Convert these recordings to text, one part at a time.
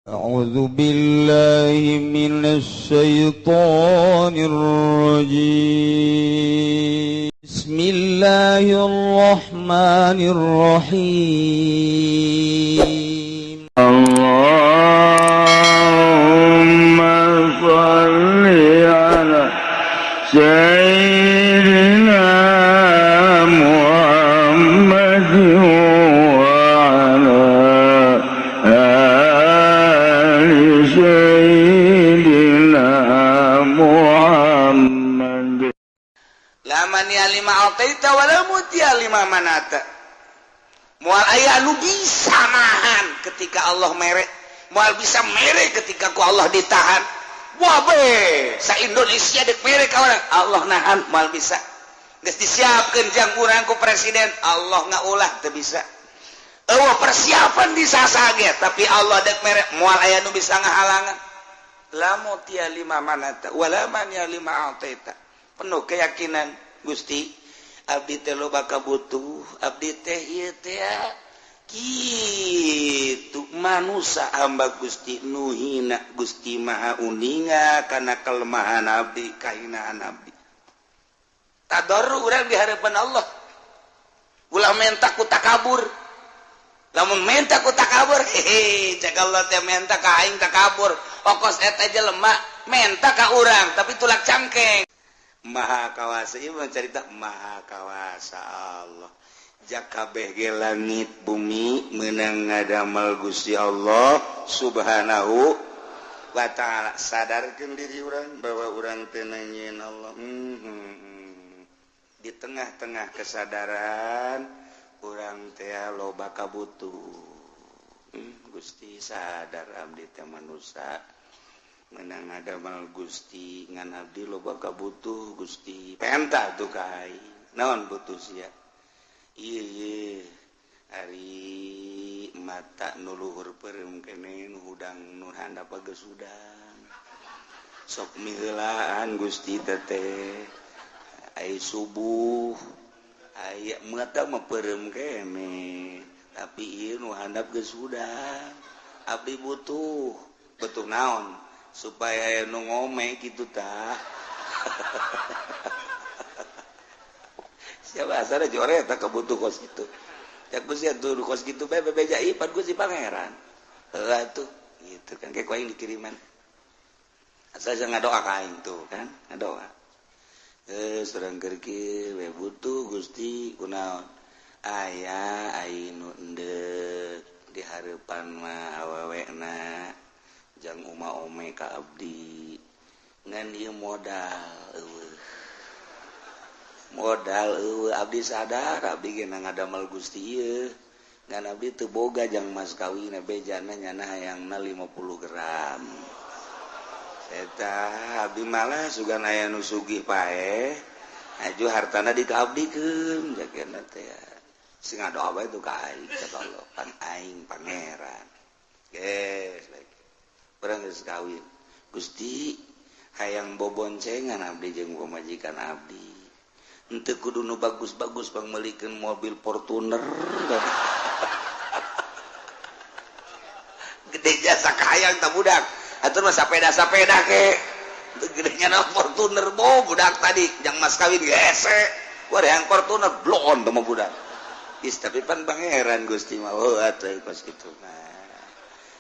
أعوذ بالله من الشيطان الرجيم. بسم الله الرحمن الرحيم. اللهم صل على سيدنا محمد وعلى آل سيدنا محمد. لا مانع لما أعطيت ولا معطي لما منعت. Moal aya nu bisa nahan ketika Allah mere, moal bisa mere ketika ku Allah ditahan. Wah be, sa Indonesia dek mere ka urang, Allah nahan moal bisa. Geus disiapkeun jang urang ku presiden, Allah ngaulah teu bisa. Eueuh persiapan di sasage, tapi Allah dek mere, moal aya nu bisa ngahalangan. لا معطي لما منعت ولا مانع لما أعطيت. Penuh keyakinan, Gusti, abdi teh loba kabutuh, abdi teh ieu teh kitu manusia, hamba Gusti nu hina. Gusti Maha uninga kana kelemahan abdi, kahinaan abdi. Tadarru urang di hadapan Allah. Ulah menta ku takabur. Lamun menta ku takabur, hehe, cek Allah teh, menta ka aing takabur. Okos eta jelema menta ka urang tapi tulak cangkeng. Maha kawasa ieu mah, carita Maha Kawasa Allah. Jakabeh ge langit bumi menang ngadamel Gusti Allah Subhanahu wa Ta'ala. Sadarkeun diri urang bahwa urang teh nyieun Allah. Di tengah-tengah kesadaran urang teh loba kabutuh. Gusti, sadar abdi teh manusia menang ngadamel Gusti, ngan abdi loba kabutuh. Gusti, penta tuh ka aing. Naon butuh sia? Iya, ari mata nu luhur peureum kene, nu hudang, nu handap geus hudang, sok miheulaan Gusti teteh. Ai subuh aya mata mah peureum kene, tapi ieu nu handap geus hudang. Abdi butuh. Butuh naon? Supaya nu ngome gitu tah. Siapa asal joret tak kebutuh kos gitu ya. Gusti tuh kos gitu bae bebeja ipan Gusti Pangeran. Heula tuh gitu kan, kayak aing dikiriman, asal jangan ngadoa ka aing tuh kan, ngadoa. Eh, surang keur we butuh Gusti. Kunaon? Aya aing nu endek di hareupan mah awewena jang uma ome ka abdi, ngan ieu modal eueuh, modal eueuh. Abdi sadar abdi ge ngadamel Gusti ieu, ngan abdi teu boga jang mas kawin. Bejana nyana hayangna 50 gram eta. Abdi malah sugan aya nu sugih paeh aju hartana dikaabdikeun jagana teh. Sing ngadoa bae tuh ka aing. Cek Allah, pan aing pangeran. Geus urang geus kawin, Gusti, hayang boboncengan abdi jeung pamajikan abdi. Henteu kudu nu bagus-bagus, pangmeulikeun mobil Fortuner gede jasa kahayang tak budak atuh mah, sapeda-sapeda ke gedenya na Fortuner. Bo budak tadi jang mas kawin gese wah yang Fortuner bloon tuh mah budak. Is, tapi pan pangeran Gusti mah. Oh, atuh pas gitu mah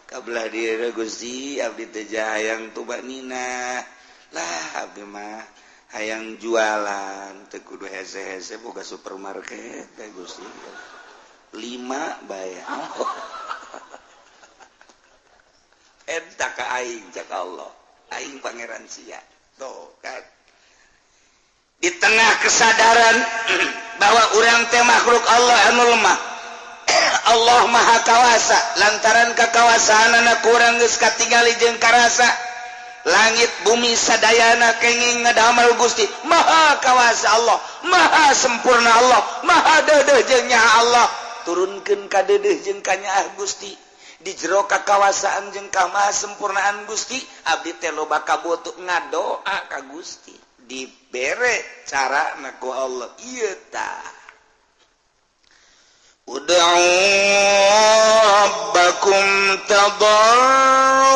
kabelah diri. Gusti, abdi teh hayang tumakninah lah. Abdi mah hayang jualan teu kudu hese-hese, boga supermarket teh Gusti, lima bae. Oh. Eta ka aing. Cek Allah, aing pangeran sia. Tuh kan, di tengah kesadaran bahwa urang teh makhluk Allah anu lemah, Allah Maha Kawasa. Lantaran kakawasaan anak kurang geus katingali jeung karasa, langit bumi sadayana kenging ngadamel Gusti. Maha Kawasa Allah, Maha sempurna Allah, Maha deudeuh jeung nyaah Allah. Turunkeun ka deudeuh jeung kanyaah Gusti. Di jero kakawasaan jeung kamaha sempurnaan Gusti, abdi teh loba kabutuh, ngadoa ka Gusti, dibere cara na ku Allah. Ieu tah, ادعوا ربكم تضرعا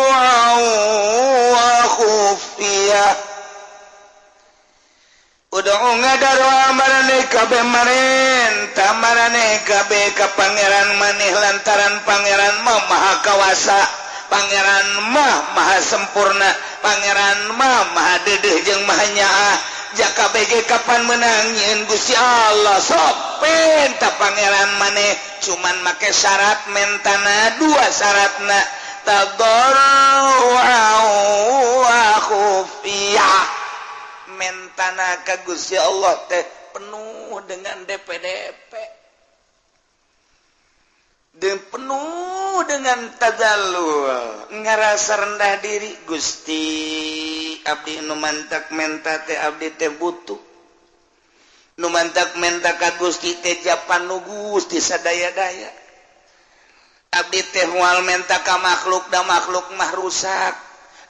Ud'u ngadaroa maraneh kabeh marenta maraneh kabeh ka pangeran maneh lantaran pangeran mah maha kawasa, pangeran mah maha sempurna, pangeran mah maha dedeh jeung maha nyaah. Jaka BG kapan menang nyieun Gusti Allah, sok penta pangeran maneh, cuman make syarat mentana dua syaratna, tadarru'a wa khufiyah. Mentana ka Gusti Allah teh penuh dengan DPDP dan penuh dengan tadallul, ngerasa rendah diri. Gusti, abdi nu mantak menta teh abdi teh butuh, nu mantak menta ka Gusti teh japan nu Gusti sadaya-daya. Abdi teh moal menta ka makhluk, da makhluk mah rusak,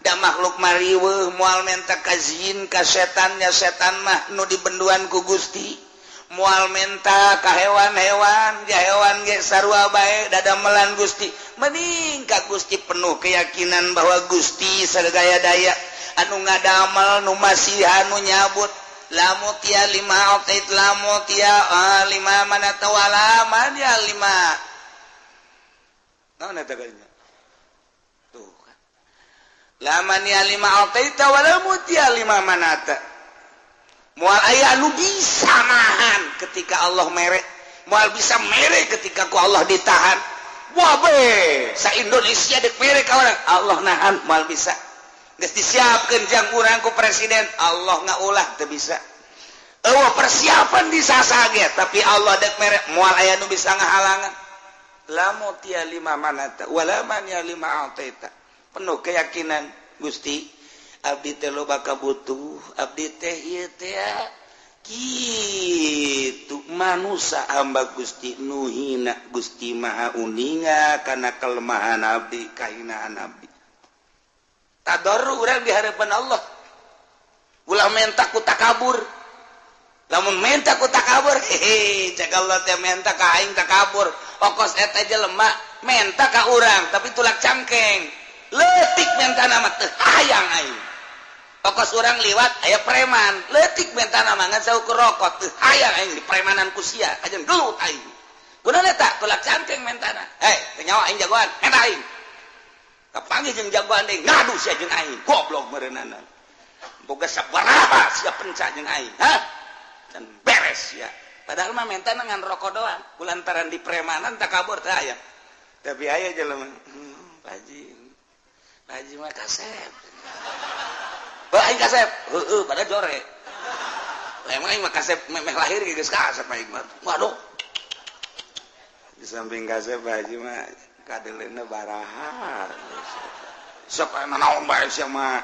da makhluk mah riweuh. Moal menta ka jin, ka setannya, setan mah nu dibenduan ku Gusti. Moal menta ka hewan-hewan, ja hewan ge sarua bae dadamelan Gusti. Mending ka Gusti, penuh keyakinan bahwa Gusti sagaya daya, anu ngadamel, nu masihan, nu nyabut. La mu'tiya lima a'tait, la mu'tiya lima mana'ta wala mani'a lima. Naon eta kalinya? Tuh kan. La mani'a lima a'taita wala mu'tiya lima mana'ta. Moal aya anu bisa nahan ketika Allah mere, moal bisa mere ketika ku Allah ditahan. Wah be, sa Indonesia dek mere ka urang, Allah nahan moal bisa. Geus disiapkeun jang urang ku presiden, Allah ngaulah teu bisa. Eueuh persiapan disasage, tapi Allah dek mere moal aya nu bisa ngahalangan. La mu'tiya lima mana'ta wala mani'a lima a'taita. Penuh keyakinan, Gusti, abdi teh loba kabutuh, abdi teh ieu teh kitu manusia, hamba Gusti nu hina. Gusti Maha uninga kana kelemahan abdi, kahinaan abdi. Tadarru urang di hadapan Allah, ulah menta ku takabur. Lamun menta ku takabur, hehe, cek Allah teh menta ka aing takabur. Okos eta jelema menta ka urang tapi tulak cangkeng, leutik menta nama, teu hayang aing. Okos urang liwat aya preman, leutik menta nama ngan saukur rokok, teu hayang aing di premanan ku sia, kajen gelut aing. Kunaon eta tulak cangkeng mentana? Hei, teu nyawa aing jagoan, menta aing. Kapanggih jeung jagoan deui, ngadu sia jeung aing, goblok meureunana. Boga sabaraha sia penca jeung aing, hah? Dan beres ya. Padahal mah menta ngan rokok doang, kulantaran di premanan takabur teh aya. Tapi aya jelema, Pak Haji, Pak Haji mah kasep. Wah, aing kasep. Heueuh, pada jore. Lah emang aing mah kasep memeh lahir geus kasep aing mah. Waduh. Di samping kasep, Pak Haji mah kadeleuna baraha. Sok aya naon bae sia mah.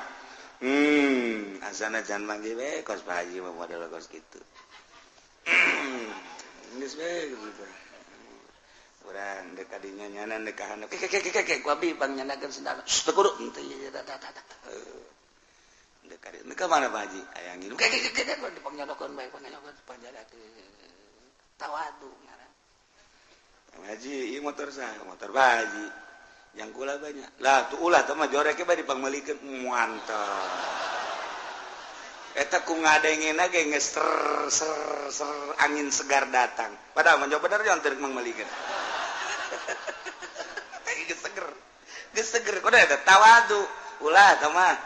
Asana jangan manggil we kos Pak Haji mah model kos kitu. Geus we gitu. Urang dek kadinya nyanan dek ka handap. Ke ke ke ke ku abdi pangnyandakeun sendal. Teu kudu henteu ieu tah tah tah. Dek kadinya ka mana Pak Haji? Aya nginum. Ke ke ke ke dipangnyandakeun bae, pangnyandakeun panjadakeun. Tawadu ngaran. Pak Haji, ieu motor saha? Motor Pak Haji. Yang kula banyak. Lah tuh ulah teh mah jorek bae dipangmeulikeun, mantap. Eta ku ngadengena ge geus ser ser ser angin segar datang. Padahal mah bener jangan teu mangmeulikeun. Geus seger. Geus seger kudu eta tawadu. Ulah teh mah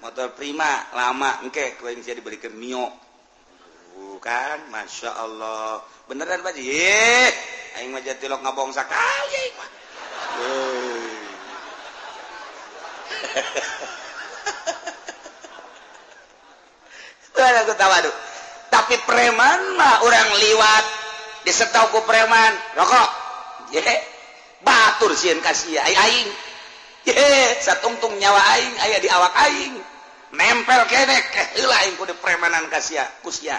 motor Prima lama, engke ku aing sia dibelikeun Mio. Bukan, Masya Allah. Beneran Pak Haji? Ih, aing mah jatilok ngabong sakali aing mah. Aku tawadu. Tapi preman mah orang liwat disetau ku preman rokok. Ye, batur sieun ka sia aing. Ye, satungtung nyawa aing aya di awak aing. Nempel keneh heula aing kudu premanan ka sia, ku sia.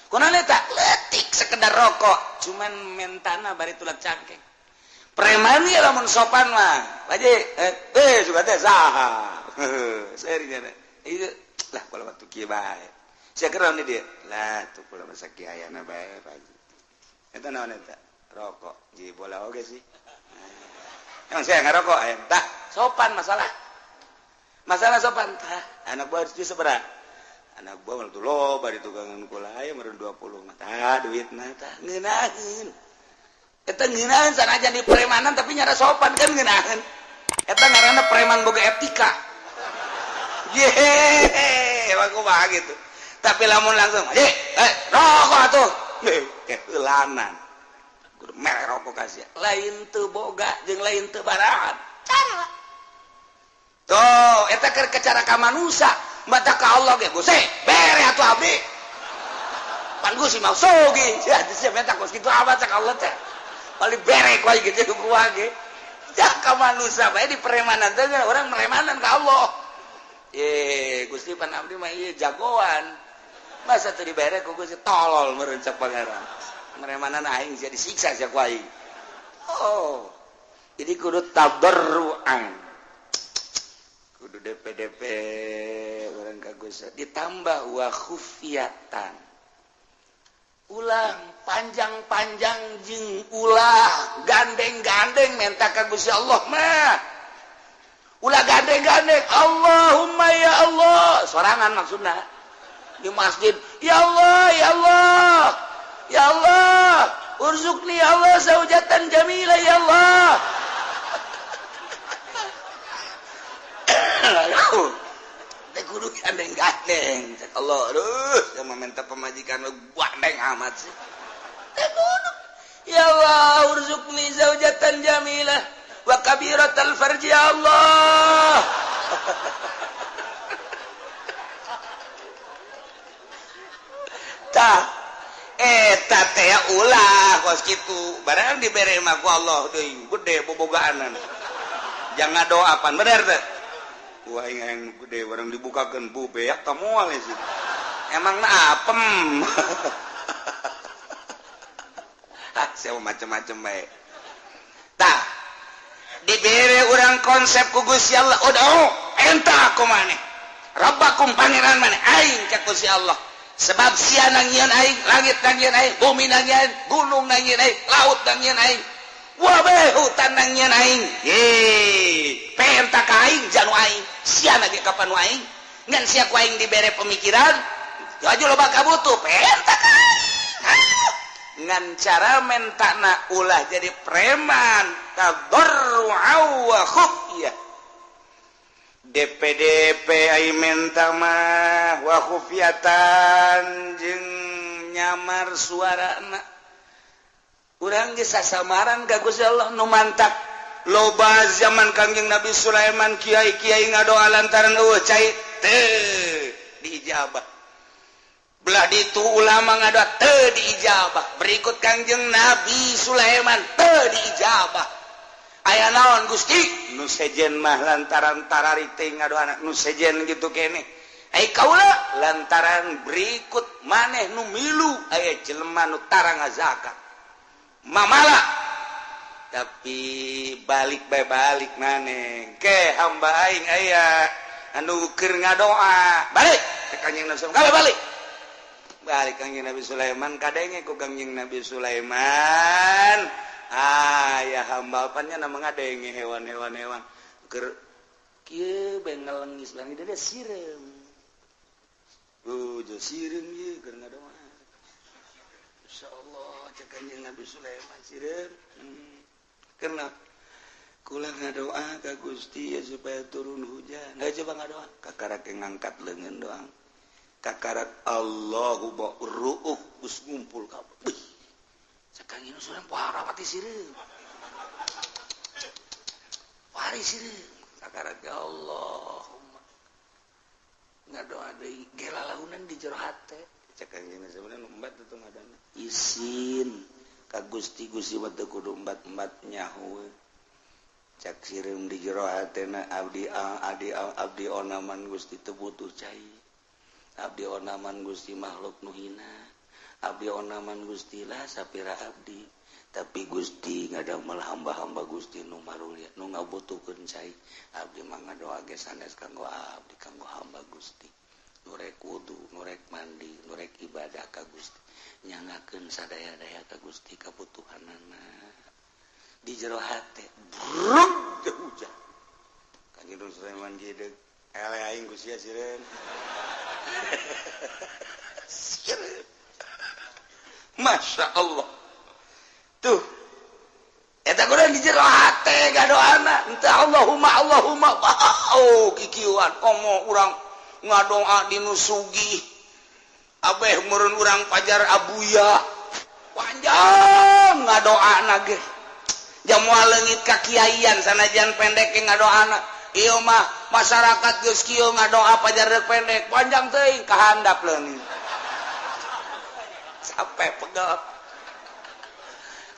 Kunaon eta? Leutik sekedar rokok, cuman mentana bari tulak cangkeng. Preman ya lamun sopan mah. Pak Haji, suka teh saha. Seri nya. Ieu lah kalau waktu kieu bae. Sia keur ni dia. Lah tuh kula mah sakieu ayana bae Pak Haji. Eta naon eta? Rokok. Ji bola oge sih. Emang saya ngarokok aya. Tah, sopan masalah. Masalah sopan tah. Anak buah harus sabaraha? Anak buah mah loba di tukangan kula aya meureun 20 mah tah duitna tah ngeunaheun. Eta ngeunaheun sanajan di premanan tapi nyara sopan kan ngeunaheun. Eta ngaranna preman boga etika. Yehe, emang kumaha gitu. Tapi lamun langsung, "Eh, rokok atuh." Keheulanan. Kudu mere rokok ka sia. Lain teu boga jeung lain teu barahan. Cara. Tuh, eta keur cara ka manusia. Mata ka Allah ge Gusti, bere atuh abdi. Pan Gusti mah sogi. Sia sia menta kos kitu amat cak Allah teh. Paling bere ku aing gitu ku ge. Cak ka manusia bae di premanan teh urang meremanan ka Allah. Ye, Gusti pan abdi mah ieu jagoan. Masa teu dibere ku Gusti tolol meureun cak pangeran. Meremanan aing sia disiksa sia ku aing. Oh. Jadi kudu tadarruan. Kudu DPDP orang kagus ditambah wa khufiyatan. Ulah panjang-panjang jeung ulah gandeng-gandeng menta ka Gusti Allah mah. Ulah gandeng-gandeng Allahumma ya Allah sorangan maksudna di masjid ya Allah ya Allah ya Allah urzuqni ya Allah zaujatan jamila ya Allah. Teh kudu gandeng-gandeng cek Allah aduh sama minta pemajikan lu gandeng amat sih. Teh kudu ya Allah urzuqni zaujatan jamilah wa kabiratal farji ya Allah. Tah eta teh ulah kos kitu barang dibere mah ku Allah deui gede bobogaanan. Jangan doa pan bener teh. Wah yang gede barang dibukakeun bu beak ta moal sih. Emangna apem. Ah sia macem-macem bae. Tah dibere urang konsep ku Gusti Allah udah enta aku maneh Rabbakum pangeran maneh aing ka Gusti Allah. Sebab sia nangieun aing, langit nangieun aing, bumi nangieun, gunung nangieun aing, laut nangieun aing, wabeh hutan nangieun aing. Ye, penta ka aing janu aing, sia lagi kapan nu aing? Ngan sia ku aing dibere pemikiran, aju loba kabutuh, penta ka aing. Ngan cara mentana ulah jadi preman, tadarru'a wa khufyah. DPDP ai menta mah wa khufyatan jeung nyamar suarana. Urang geus sasamaran ka Gusti Allah nu mantak loba zaman Kangjeng Nabi Sulaiman kiai-kiai ngadoa lantaran eueuh cai teu diijabah. Belah ditu ulama ngadoa teu diijabah. Berikut Kangjeng Nabi Sulaiman teu diijabah. Aya naon Gusti? Nu sejen mah lantaran tararik teh ngadoana nu sejen gitu keneh. Ai kaula lantaran berikut maneh nu milu aya jelema nu tara ngazakat. Mamala tapi balik bae balik maneh. Ke hamba aing aya anu keur ngadoa. Balik ke Kangjeng Nabi Sulaiman. Balik. Balik Kangjeng Nabi Sulaiman kadenge ku Kangjeng Nabi Sulaiman. Ah ya hamba apanya nama ngadenge hewan-hewan hewan keur kieu bae ngelengis bangi dia sireum. Jo sireum ieu keur ngadoa. Insyaallah cek Kanjeng Nabi Sulaiman sireum. Karena kula ngadoa ka Gusti ya supaya turun hujan. Nah coba ngadoa kakarak ngangkat leungeun doang. Kakarak Allahu ba'ruuh geus ngumpul kabeh. Sekarang ini sudah parah pati sireum. Pari sireum. Sakarat ya Allahumma. Ngadoa deui gelalaunan di jero hate. Cek kanjeng sebenarnya embat teu ngadana. Isin ka Gusti Gusti mah teu kudu embat-embat nyaho. Cek sireum di jero hatena abdi abdi abdi onaman Gusti teu butuh cai. Abdi onaman Gusti makhluk nu hina. Abdi onaman Gusti lah sapira abdi tapi Gusti ngadamel hamba-hamba Gusti nu marulia nu ngabutuhkeun cai abdi mah ngadoa ge sanes kanggo abdi kanggo hamba Gusti nu rek wudu nu rek mandi nu rek ibadah ka Gusti nyangakeun sadaya-daya ka Gusti kabutuhanana di jero hate bruk hujan Kanjeng Sulaiman gede Ele aing ku sia sireun. Sireun. Masya Allah. Tuh. Eta kurang di jero hate gadoana. Henteu Allahumma Allahumma. Oh, kikieuan komo urang ngadoa di nu sugih. Abeh meureun urang pajar abuya. Panjang ngadoana ge. Jamual leungit ka kiaian sanajan pendek ge ngadoana. Ieu mah masyarakat geus kieu ngadoa pajar rek pendek, panjang teuing kahandap leungit. Sampai pegel.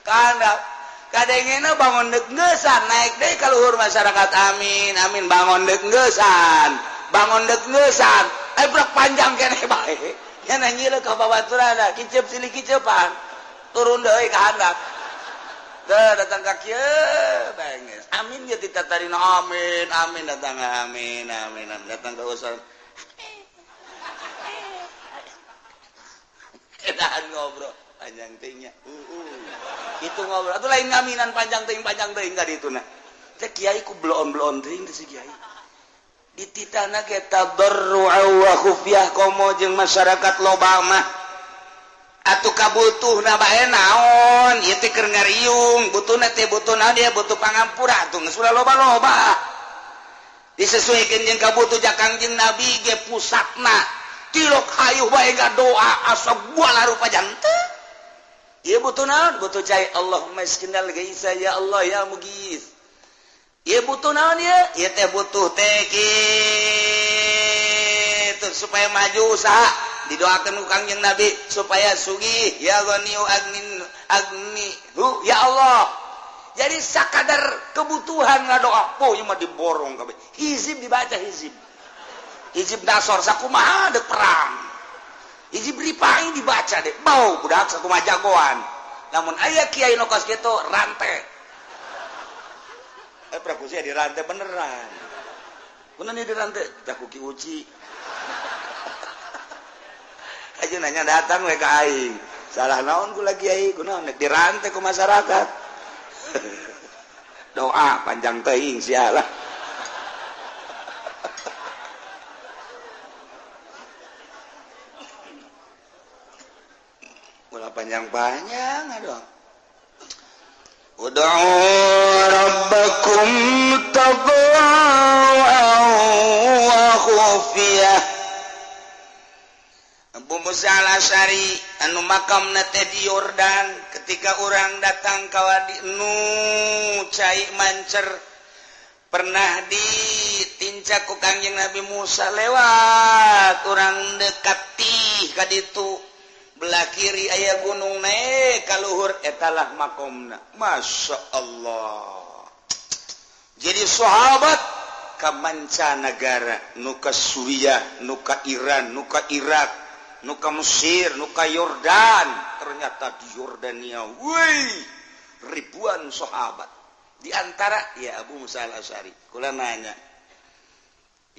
Kahandap. Kadengena bangun deuk ngeusan naik deui ka luhur masyarakat amin amin bangun deuk ngeusan. Bangun deuk ngeusan. Ai brek panjang keneh bae. Nya nanyieun ka babaturanna kiceup silih kiceupan. Turun deui kahandap. Teu datang ka kieu benges. Amin ye ditatarina amin amin datang amin amin amin datang ka usaha. Edahan ngobrol panjang teuing nya. Itu ngobrol atuh lain ngaminan panjang teuing ka dituna. Teh kiai ku bloon-bloon teuing teh si kiai. Dititahna ge tadarru'a wa khufyah komo jeung masyarakat loba mah. Atuh kabutuhna bae naon ieu teh keur ngariung butuhna teh butuh naon dia butuh pangampura atuh geus ulah loba-loba disesuaikeun jeung kabutuh ja Kangjeng Nabi ge pusatna tilok hayuh bae ngadoa asa buala rupa janten ieu butuh naon butuh cai Allahumma iskinal gaisa ya Allah ya mugis ieu butuh naon ieu ieu teh butuh teh kitu supaya maju usaha didoakan ku Kangjeng Nabi supaya sugih ya ghaniyu agnin agni hu ya Allah. Jadi sakadar kebutuhan ngadoa poh ieu mah diborong kabeh. Hizib dibaca hizib. Hizib dasar sakumaha deuk perang. Hizib ripai dibaca deh. Bau budak sakumaha jagoan. Lamun aya kiai nu kos kitu rantai. Praku sia dirantai beneran. Kunaon ieu dirantai? Tah ku Ki Uci. Aja nanya datang we ka aing. Salah naon ku lagi kiai, kunaon nek dirantai ku masyarakat. Doa panjang teuing sia lah. Ulah panjang-panjang aduh. Ud'u rabbakum tadarru'an wa khufyah. Abu Musa al-Asy'ari anu makamna teh di Yordan ketika orang datang ka wadi nu cai mancer pernah ditincak ku Kangjeng Nabi Musa lewat orang dekati ka ditu belah kiri aya gunung naik ka luhur etalah makomna. Masya Allah. Jadi sahabat ka mancanagara nu ka Suriah, nu ka Iran, nu ka Irak, nu ka Mesir, nu ka Yordan. Ternyata di Yordania, wih, ribuan sahabat. Di antara ya Abu Musa al-Asy'ari. Kula nanya,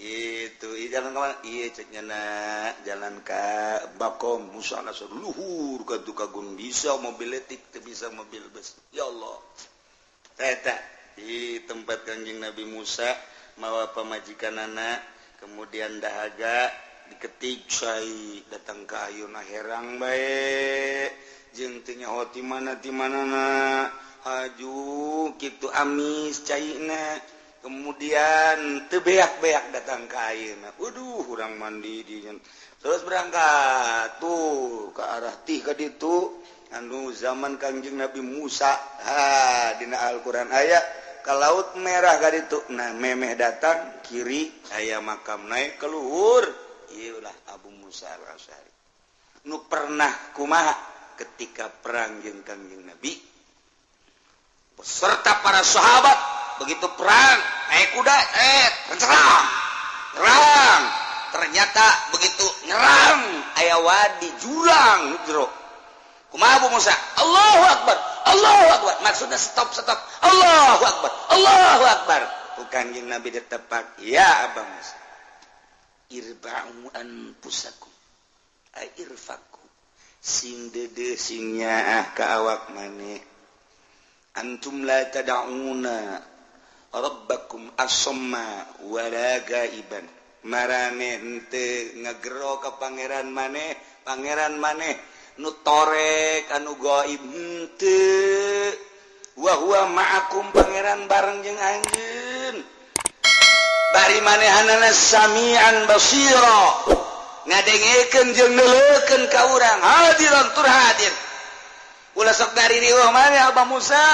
itu jalan ke mana? Iya ceknya nak jalan ke Bakom Musa al-Asy'ari luhur ka tukagun bisa mobil letik teu bisa mobil bus. Ya Allah. Eta di tempat Kangjeng Nabi Musa mawa pamajikanana kemudian dahaga diketik cai datang ka ayeuna herang bae jeung teu nyaho ti mana ti manana haju kitu amis caina kemudian teu beak-beak datang ka ayeuna waduh urang mandi di terus berangkat tuh ke arah tih ka ditu anu zaman Kangjeng Nabi Musa ha dina Al-Qur'an aya ka Laut Merah ka ditu nah memeh datang kiri aya makam naik ke luhur ieulah Abu Musa al-Asy'ari nu pernah kumaha ketika perang jeung Kangjeng Nabi beserta para sahabat begitu perang naik kuda serang perang ternyata begitu nyerang aya wadi jurang jero kumaha Abu Musa Allahu Akbar Allahu Akbar maksudnya stop stop Allahu Akbar Allahu Akbar ku Kangjeng Nabi ditepak ya Abu Musa irba'u anfusakum ay irfaku sing dede sing nyaah ka awak maneh antum la tad'una rabbakum asamma wala gaiban Marane henteu ngegero ka pangeran maneh, pangeran maneh nu torek anu gaib henteu. Wa huwa ma'akum, pangeran bareng jeung anjeun. Bari manehanana samian basira, ngadengekeun jeung neuleukeun ka urang, hadiran tur hadir. Ulah sok dari riweuh maneh Abah Musa.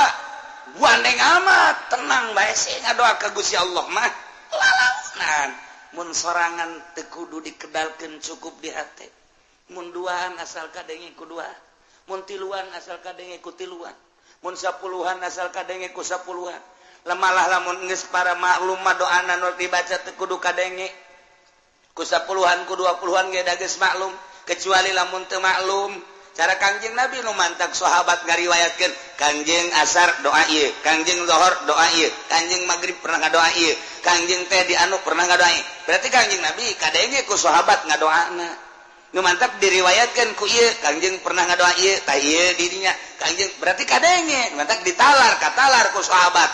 Gandeng amat, tenang bae sih ngadoa ka Gusti Allah mah. Lalaunan mun sorangan teu kudu dikedalkeun, cukup di hate. Mun duaan asal kadenge ku dua, mun tiluan asal kadenge ku tiluan, mun sapuluhan asal kadenge ku sapuluhan. Lemalah lamun geus para maklum mah doana nu dibaca teu kudu kadenge ku sapuluhan ku 20-an ge da geus maklum, kecuali lamun teu maklum cara Kangjeng Nabi nu mantak sahabat ngariwayatkeun Kangjeng asar doa ieu, Kangjeng zuhur doa ieu, Kangjeng maghrib pernah ngadoa ieu, Kangjeng teh di anu pernah ngadoa ieu. Berarti Kangjeng Nabi kadenge ku sahabat ngadoana. Nu mantap diriwayatkeun ku ieu Kangjeng pernah ngadoa ieu, tah ieu dirinya Kangjeng berarti kadenge, mantap ditalar katalar ku sahabat.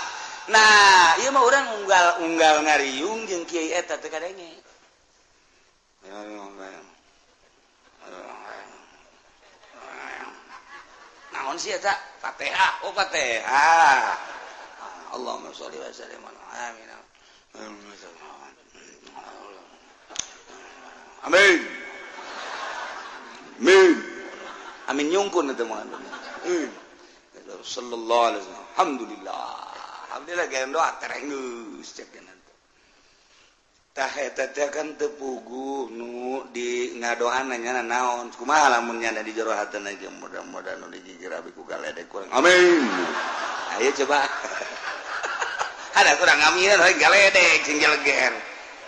Nah, ieu mah urang unggal-unggal ngariung jeung kiai eta teu kadenge. Naon sih eta? Fatihah. Oh, Fatihah. Allahumma sholli wa sallim ala amin. Amin. Amin. Amin nyungkun eta mah. Sallallahu alaihi wasallam. Alhamdulillah. Alhamdulillah gaya doa terenggeus cek nanti. Tah eta teh kan teu puguh nu di ngadoana nya naon. Kumaha lamun nya di jero hatena ge mudah-mudahan nu digigir abi ku galedek kurang. Amin. Ayo coba. Ada kurang aminan we galedek sing jeleger.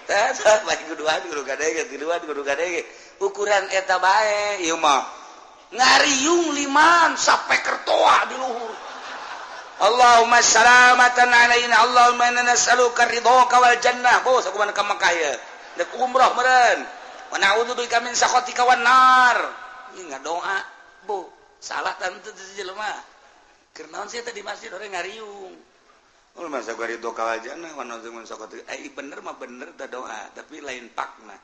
Tah tah bae kuduan kudu kadenge, tiluan kudu kadenge. Ukuran eta bae ieu mah. Ngariung liman sampai kertoa di luhur. Allahumma salamatan alaina, Allahumma inna nas'aluka ridhoka wal jannah. Bos aku mana ka Mekah ya. Dek umroh meureun. Wa na'udzubika min sakhatika wan nar. Ieu ngadoa, Bu. Salah tante teu jelema. Keur naon sih teh di masjid orang ngariung. Oh, masa gua ridhoka wal jannah wa na'udzu min sakhatika. Eh bener mah bener teh doa, tapi lain pakna.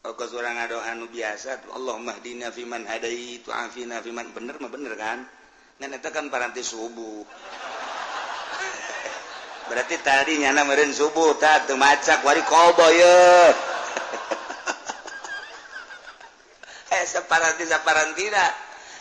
Kos urang ngadoa nu biasa, Allahumma hdina fiman hadait wa afina fiman, bener mah bener kan? Ngan eta kan paranti subuh. Berarti tadi nyana meureun subuh tah teu macak wari kobo ye. Eh saparanti saparantina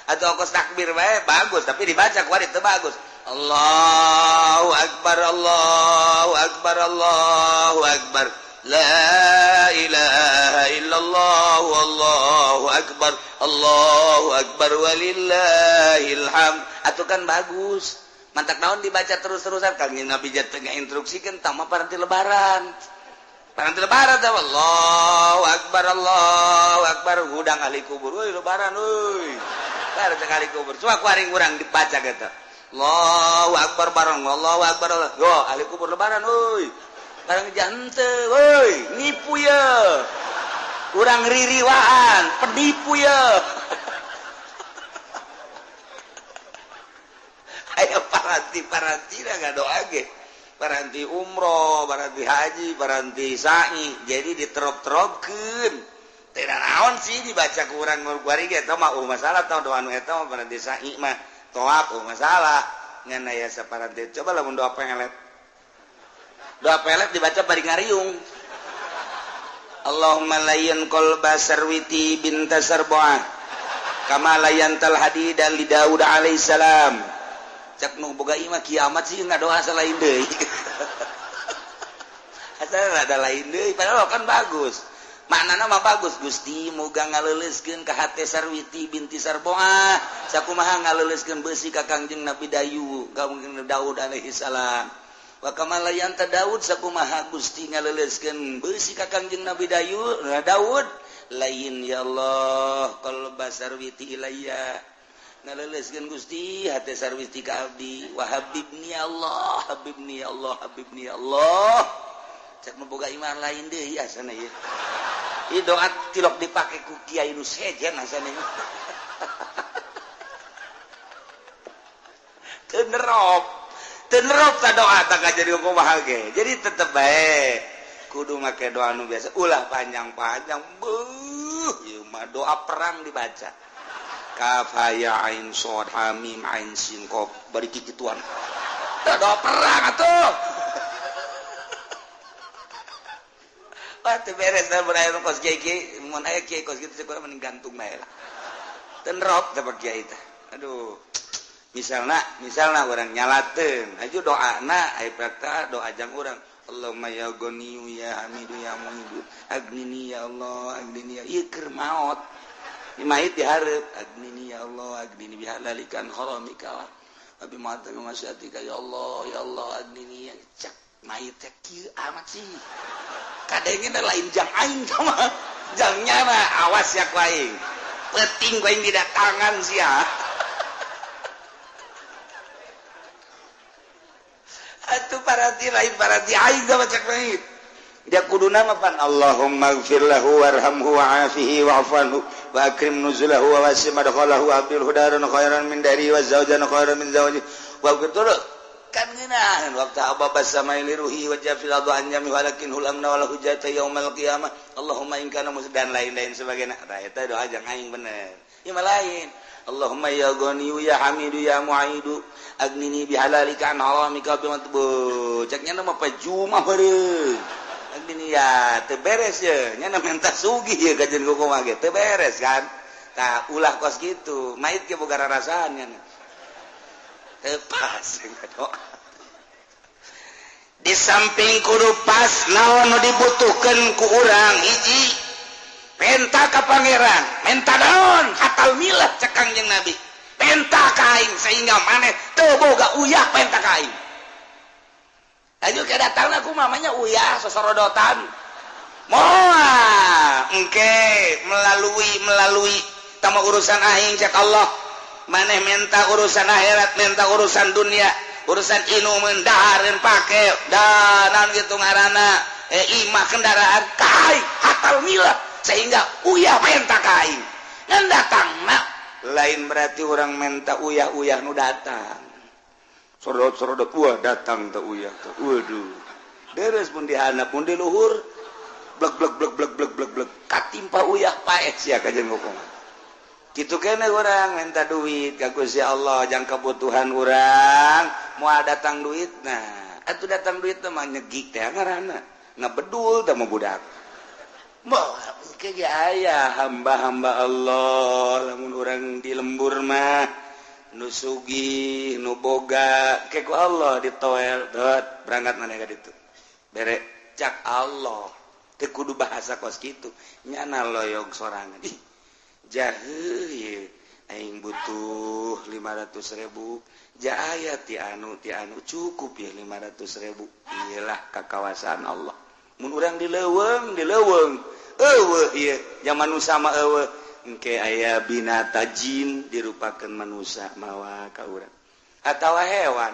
atau kos takbir bae bagus tapi dibaca kuari teu bagus. Allahu akbar, Allahu akbar, Allahu akbar. La ilaha illallah wallahu akbar, Allahu akbar walillahil hamd. Atuh kan bagus. Mantak naon dibaca terus-terusan Kangjeng Nabi teh ngainstruksikeun tah mah paranti lebaran. Paranti lebaran teh Allahu akbar, Allahu akbar, hudang ahli kubur. Euy lebaran euy. Bar teh ahli kubur. Coba ku aring urang dibaca kitu. Allahu akbar bareng, Allahu akbar. Yo ahli kubur lebaran euy. Barang jante, woi, nipu ya, kurang ririwaan, penipu ya. Ayo paranti dah nggak doa ge, paranti umroh, paranti haji, paranti sa'i, jadi diterop-teropkeun. Tidak naon sih dibaca kurang ngurguari ge, eta mah masalah tau doa nu eta mah paranti sa'i mah toap masalah. Ngan aya saparanti coba lamun doa pengelet. Doa pelet dibaca bari ngariung. Allahumma layyan qalba sarwiti binta sarbuah kama layyantal hadida li Daud alaihissalam. Cak nu boga imah kiamat sih ngadoa salain deui. Asal ada lain deui padahal kan bagus. Maknana mah bagus, Gusti moga ngaleuleuskeun ka hate Sarwiti binti Sarbuah sakumaha ngaleuleuskeun beusi ka Kangjeng Nabi Dayu, Kangjeng Daud alaihissalam. Wa kama layanta Daud sakumaha Gusti ngaleuleuskeun beusi ka Kangjeng Nabi Dayu, Daud lain ya Allah qalba sarwiti ilayya ngaleuleuskeun Gusti hate sarwiti ka abdi wa habibni ya Allah, habibni ya Allah, habibni ya Allah. Cek nu boga iman lain deui asana ieu. Ieu doa tilok dipake ku kiai nu sejen asana ieu. Teu nerop. Teu nerop ta doa tak jadi kumaha ge. Jadi tetep bae. Kudu make doa nu biasa, ulah panjang-panjang. Beuh, ieu mah doa perang dibaca. Kaf ha ya ain shad ha mim ain sin qaf bari kikituan. Doa perang atuh. Wah, teu beres da mun aya kos kiai, mun aya kiai kos kitu kurang mending gantung bae lah. Tenrop teh kiai teh. Aduh. Misalna urang nyalateun, aju doana aya prakta doa jang urang. Allahumma ya Ghaniyu ya Hamidu ya Muhidu agnini ya Allah agnini ya ieu keur maot. Ieu mayit dihareup agnini ya Allah agnini bihalalikan haramika wa bima maksyatika ya Allah ya Allah agnini ya cak mayit teh kieu amat sih. Kadenge lain jang aing mah. Jang nyana awas ya ku aing. Penting ku aing didatangan sia. Atuh parati lain parati aing mah cak mayit. Dia kuduna mah pan Allahumma ighfir lahu warhamhu wa'afihi wa'fu anhu wa akrim nuzulahu wa wasi' madkhalahu wa abdilhu daran khairan min dari wa zawjan khairan min zawji wa betul kan ngeunaheun waktu ababa samai liruhi wa jafil adu an jami walakin hulamna wal hujjata yaumal qiyamah Allahumma in kana dan lain-lain sebagainya. Tah eta doa jang aing bener. Ieu mah lain. Allahumma ya Ghaniyu ya Hamidu ya Mu'idu agnini bihalalika an haramika bimatbu. Cek nya mah pajumah beureum. Agnini ya teu beres ye, nya menta sugih ye kajeun kumaha ge teu beres kan. Tah ulah kos kitu, mait ge boga rarasaan nya. Teu pas doa. Di samping kudu pas naon nu dibutuhkeun ku urang hiji penta ka pangeran, menta naon hatal milah cek Kangjeng Nabi. Penta ka aing sehingga maneh teu boga uyah penta ka aing. Ayo ke datangna ku mamanya uyah sosorodotan. Moal engke melalui tama urusan aing cek Allah. Maneh menta urusan akhirat, menta urusan dunia, urusan inumeun dahareun pake, danan kitu ngaranna, imah kendaraan ka aing hatal milah sehingga uyah menta ka aing. Ngan datangna lain berarti orang menta uyah-uyah nu datang. Sorodot-sorodot wah datang teh uyah teh. Waduh. Deres mun dihandap mun di luhur blek blek blek blek blek blek blek katimpa uyah paeh sia kajeun ngomong. Kitu keneh urang minta duit ka Gusti Allah jang kebutuhan urang moal datang duitna. Atuh datang duit teh mah nyegik teh ngaranna. Ngabedul teh mah budak. Moal ke ge aya hamba-hamba Allah lamun urang di lembur mah nu sugih nu boga ke ku Allah ditoel dot berangkat maneh ka ditu. Bere cak Allah teu kudu bahasa kos kitu nyana loyog sorangan. Ih jahe ye aing butuh 500.000 ja aya ti anu cukup ya 500.000 iyalah kakawasaan Allah. Mun urang di leuweung eueuh ieu zaman nu sama eueuh engke aya binata jin dirupakeun manusia mawa ka urang atawa hewan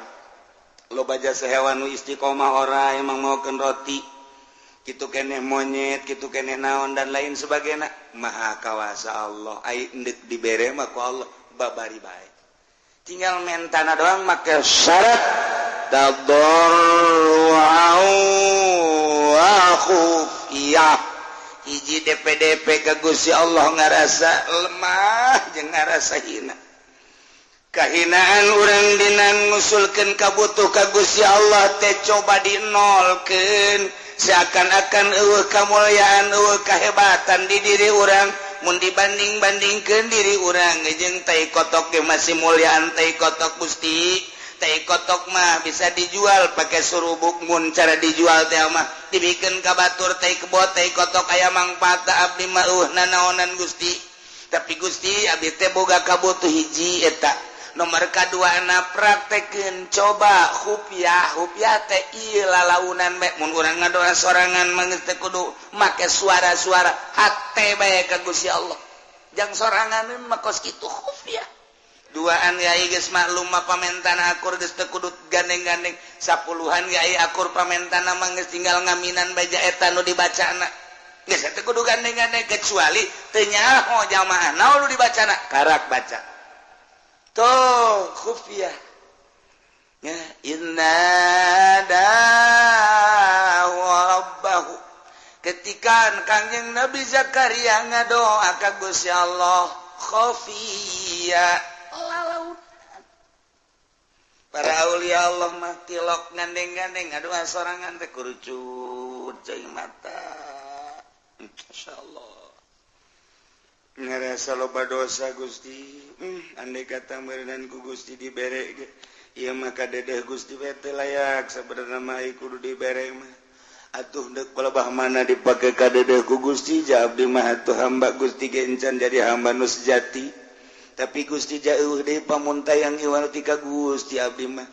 loba jasa hewan nu istiqomah ora emang maokeun roti kitu keneh monyet kitu keneh naon dan lain sebagainya. Maha kawasa Allah ai endek dibere mah ku Allah babari bae tinggal mentana doang make syarat tadarru'an wa khufiyah. Hiji DPDP ka Gusti Allah ngarasa lemah jeung ngarasa hina. Kahinaan urang dina ngusulkeun kabutuh ka Gusti Allah teh coba dinolkeun seakan-akan eueuh kamulyaan eueuh kahebatan di diri urang mun dibanding-bandingkeun diri urang jeung tai kotok ge masih mulyaan tai kotok Gusti. Tai kotok mah bisa dijual pakai surubuk mun cara dijual teh mah dibikeun ka batur tai kebo tai kotok aya mangfaat abdi mah eueuh nanaonan Gusti. Tapi Gusti abdi teh boga kabutuh hiji eta nomor kaduana praktekeun coba khufiah khufiah teh ieu lalaunan bae mun urang ngadoa sorangan mah geus teh kudu make suara-suara hate bae ka Gusti Allah jang soranganeun mah kos kitu khufiah. Duaan yai geus maklum mah pamentana akur geus teu kudu gandeng-gandeng sapuluhan yai akur pamentana mah geus tinggal ngaminan baja eta nu dibacana geus teu kudu gandeng-gandeng kecuali teu nyaho jamaah naon nu dibacana karak baca tuh khufiyah ya inna da rabbahu. Ketika Kangjeng Nabi Zakaria ngadoa ka Gusti Allah khafiya lalaut. Para aulia Allah mah tilok ngandeng-gandeng ngadoa sorangan teh kurucut cai mata. Masyaallah. Ngarasa loba dosa Gusti. Andai kata meureunan ku Gusti dibere ge ieu mah kadedeh Gusti we teu layak sabenerna mah kudu dibere mah. Atuh deuk palebah mana dipake kadedeh ku Gusti ja abdi mah atuh hamba Gusti ge encan jadi hamba nu sejati. Tapi Gusti jauh deui pamuntayang iwal ti ka Gusti abdi mah.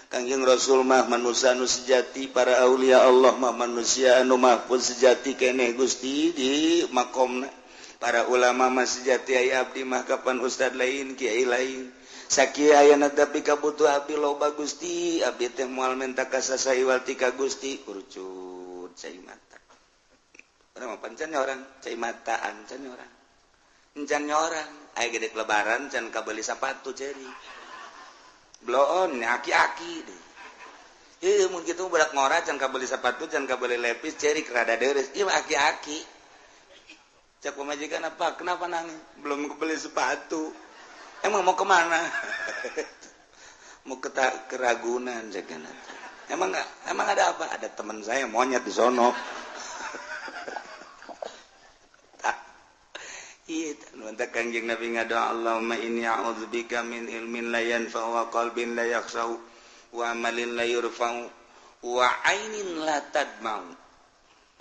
Kangjeng Rasul mah manusia nu sejati, para aulia Allah mah manusia anu mahfuz sejati keneh Gusti di makomna. Para ulama mah sejati aya abdi mah kapan ustad lain kiai lain. Sakieu ayana tapi kabutuh abdi loba Gusti, abdi teh moal menta ka sasa iwal ti ka Gusti kurucut cai mata. Urang mah pancan orang cai mataan can orang. Encan orang aya gede lebaran can kabeli sapatu ceri. Bloon aki-aki deh. Heuh mun kitu budak ngora can kabeli sapatu can kabeli lepis ceri rada deres. Ieu aki-aki. Cak pemajikan apa? Kenapa nangis? Belum kebeli sepatu. Emang mau kemana? Mau ke Ragunan cek. Emang enggak? Emang ada apa? Ada teman saya monyet di sono. Iya, mantap Kangjeng Nabi ngadoa Allahumma inni a'udzubika min ilmin la yanfa'u wa qalbin la yakhsha'u wa amalin la yurfa'u wa 'ainin la tadma'u.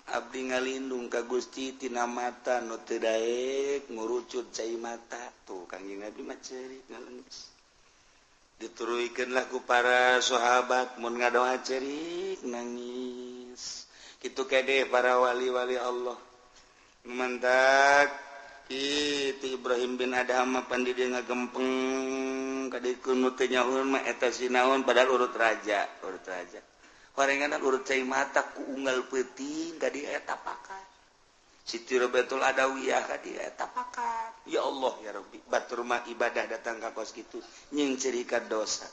Abdi ngalindung ka Gusti tina mata nu teu daek ngurucut cai mata. Tuh Kangjeng Nabi mah ceurik ngalengis. Dituruikeun lah ku para sahabat mun ngadoa ceurik nangis. Kitu kede para wali-wali Allah. Mantak itu Ibrahim bin Adham mah pan di dieu ngagempeng ka dieu nu teu nyaun mah eta sinaon padahal urut raja, urut raja. Horengan urut cai mata ku unggal peuting ka dieu eta pakat. Siti Robiatul Adawiyah ka dieu eta pakat. Ya Allah ya Rabbi, batur mah ibadah datang ka kos kitu nying cerika dosa.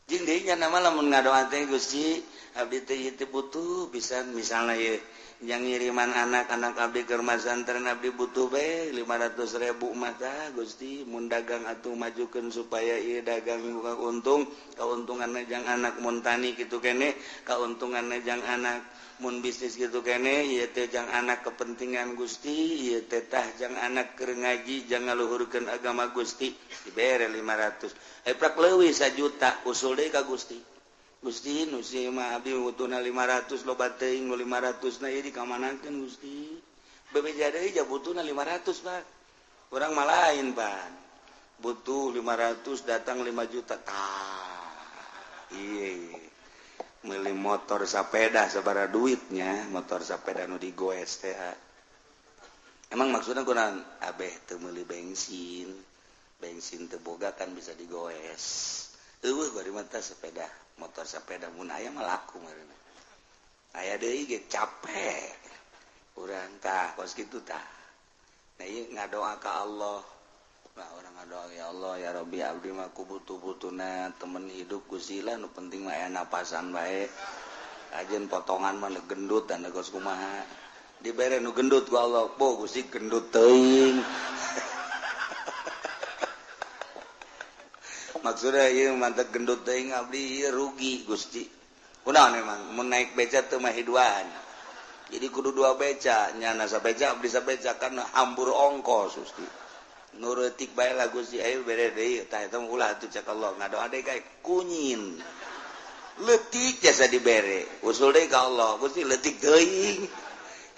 Jeung deui nya nama lamun ngadoa teh Gusti, abdi teh ieu teh butuh pisan misalna ieu yang ngiriman anak-anak abdi ke rumah santren abdi butuh bae 500.000 mah tah Gusti mun dagang atuh majukeun supaya ieu dagang buka untung kauntunganna jang anak mun tani kitu kene kauntunganna jang anak mun bisnis kitu kene ieu teh jang anak kepentingan Gusti ieu teh tah jang anak keur ngaji jang ngaluhurkeun agama Gusti dibere 500 prak leuwih 1 juta usul deui ka Gusti. Gusti nu si mah abdi butuhna 500 loba teuing nu 500 na ieu dikamanakeun Gusti. Bebeja deui ja butuhna 500 Pak. Urang mah lain Pak. Butuh 500 datang 5 juta. Tah. Ieu meuli motor sapeda sabaraha duitnya, motor sapeda nu digoes teh. Emang maksudna kunaon? Abeh teu meuli bensin. Bensin teu boga kan bisa digoes. Eueuh bari mah sepeda. Motor sepeda mun aya mah laku meureun. Aya deui ge capek. Urang tah kos kitu tah. Nah ieu ngadoa ka Allah. Nah urang ngadoa ya Allah ya Rabbi abdi mah ku butuh-butuhna temen hidup Gusti lah nu penting mah aya napasan bae. Ajeun potongan mah gendut dan kos kumaha. Dibere nu gendut ku Allah. Bo Gusti gendut teuing. Maksudnya ieu mantep gendut teuing abdi ieu rugi Gusti. Kunaon emang mun naik beca teu mah hiduan. Jadi kudu dua beca, nyana sabeca abdi sabeca kan hambur ongkos Gusti. Nu reutik bae lah Gusti ayo bere deui tah eta ulah atuh cek Allah ngadoa deui kae kunyin. Leutik jasa dibere. Usul deui ka Allah Gusti leutik teuing.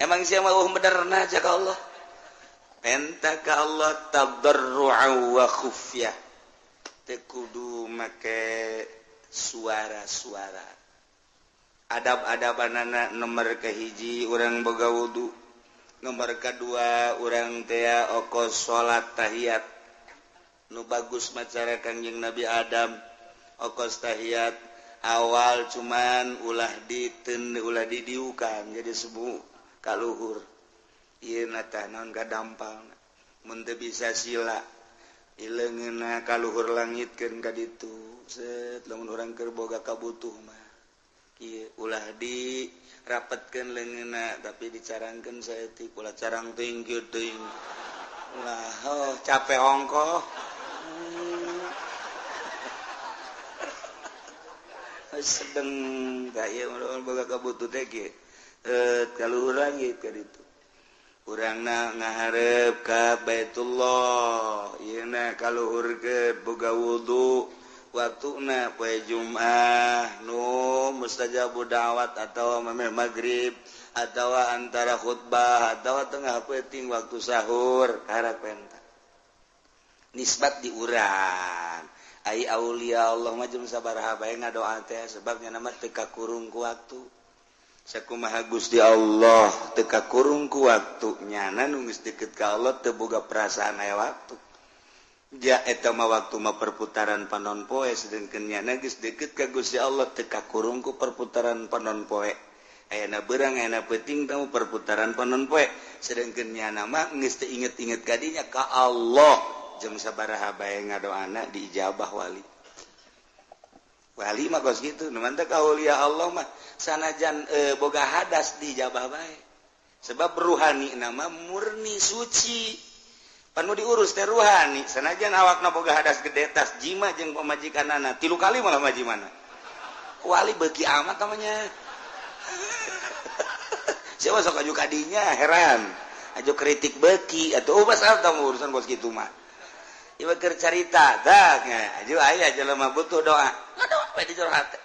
Emang sia mah eueuh benerna cek Allah. Penta ka Allah tadarru'a wa khufyah. Teu kudu make suara-suara. Adab-adabanana nomor kahiji urang boga wudu, nomor kadua urang teh okos salat tahiyat. Nu bagus macara Kangjeng Nabi Adam okos tahiyat awal cuman ulah diten ulah didiukan jadi sebu kaluhur. Ieu na tah naon kadampal mun teu bisa sila ileungeunna kaluhur langitkeun ka ditu set lamun urang keur boga kabutuh mah Kieu ulah di rapetkeun leungeunna tapi dicarangkeun saeutik ulah carang teuing kieu teuing. Ulah oh, capek ongkoh. Sedeng ka ieu boga kabutuh teh kieu. Kaluhur lagi ka ditu. Urangna ngaharep ka Baitullah, ieuna kaluhurkeun boga wudu, waktuna poe Jumat nu mustajabu da'wat atawa memeh magrib atawa antara khutbah atawa tengah peuting waktu sahur karak penta. Nisbat di urang. Ai aulia Allah mah jeung sabaraha bae ngadoa teh sebab nya mah teu kakurung ku waktu. Sakumaha Gusti Allah teu kakurung ku waktu nyana nu geus deukeut ka Allah teu boga perasaan aya waktu. Ja eta mah waktu mah perputaran panon poe sedengkeun nyana geus deukeut ka Gusti Allah teu kakurung ku perputaran panon poe. Ayana beurang ayana peuting tamu perputaran panon poe sedengkeun nyana mah geus teu inget-inget ka dinya ka Allah jeung sabaraha bae ngadoana diijabah wali. Wali mah kos kitu nu mantep aulia Allah mah sanajan boga hadas diijabah bae. Sebab ruhani nama murni suci. Panu diurus teh ruhani sanajan awakna boga hadas gede tas jima jeung pamajikanana 3 kali malah majimana. Wali beuki amat namanya. Siapa sok aju kadinya heran. Aju kritik beuki atuh masalah tamu urusan kos kitu mah. Ieu keur carita tah aju aya jelema butuh doa. Ngadoa we di jero hate.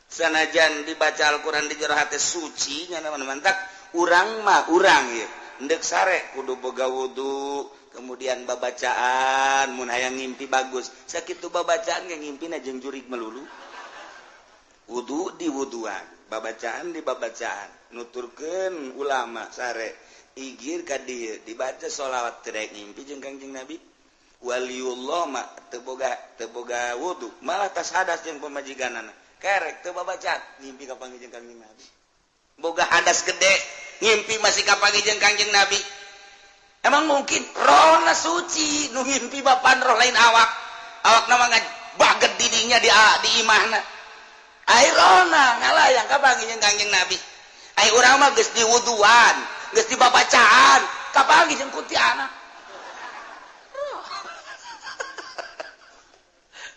Sanajan dibaca Al-Qur'an di jero hate suci nya mantak urang mah urang ieu. Endek sare kudu boga wudu, kemudian babacaan mun hayang ngimpi bagus. Sakitu babacaan ge ngimpina jeung jurig melulu. Wudu di wuduan, babacaan di babacaan. Nuturkeun ulama sare igir ka dieu dibaca sholawat teu daek ngimpi jeung Kangjeng Nabi. Waliullah mah teu boga wudu, malah tas hadas jeung pamajikanana. Kerek teu babacaan ngimpi ka panggih jeung Kangjeng Nabi. Boga hadas gede ngimpi masih ka panggih jeung Kangjeng Nabi. Emang mungkin rohna suci nu ngimpi bapan roh lain awak. Awakna mah baget didinya di imahna. Ai rohna ngalayang ka panggih jeung Kangjeng Nabi. Ai urang mah geus diwuduan, geus dibabacaan, ka panggih jeung kuntianak.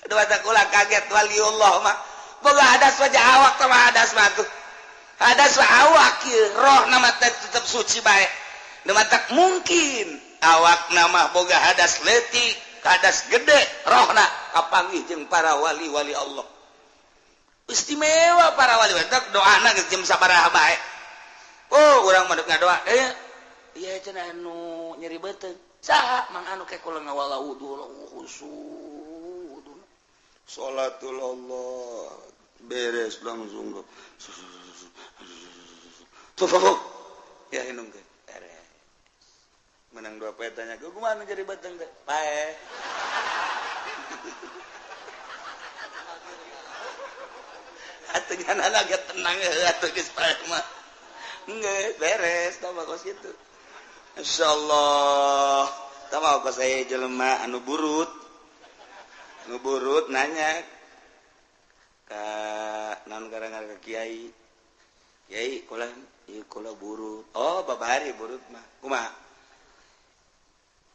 Dua kula kaget waliullah mah boga hadas wajah awak sama hadas mah tuh. Hadas mah awak ieu roh nama teh tetep suci bae. Nu matak mungkin awak nama boga hadas leutik, hadas gede, rohna kapanggih jeung para wali-wali Allah. Istimewa para wali matak doana geus jeung sabaraha bae. Oh, urang mah deuk ngadoa. Ieu cenah anu nyeri beuteung. Saha mang anu ke kula ngawala wudu khusyuk. Salatul Allah beres langsung ya inung ke beres menang 2 poe tanya gue kumaha jadi beteng teh pae atuh nyana ge tenang atuh geus pae mah geus beres tah kos kitu insyaallah tah mah kos aya jelema anu burut ngeburut nanya ka naon garangan ka kiai. Kiai kula ieu kula burut. Oh babari burut mah. Kumaha?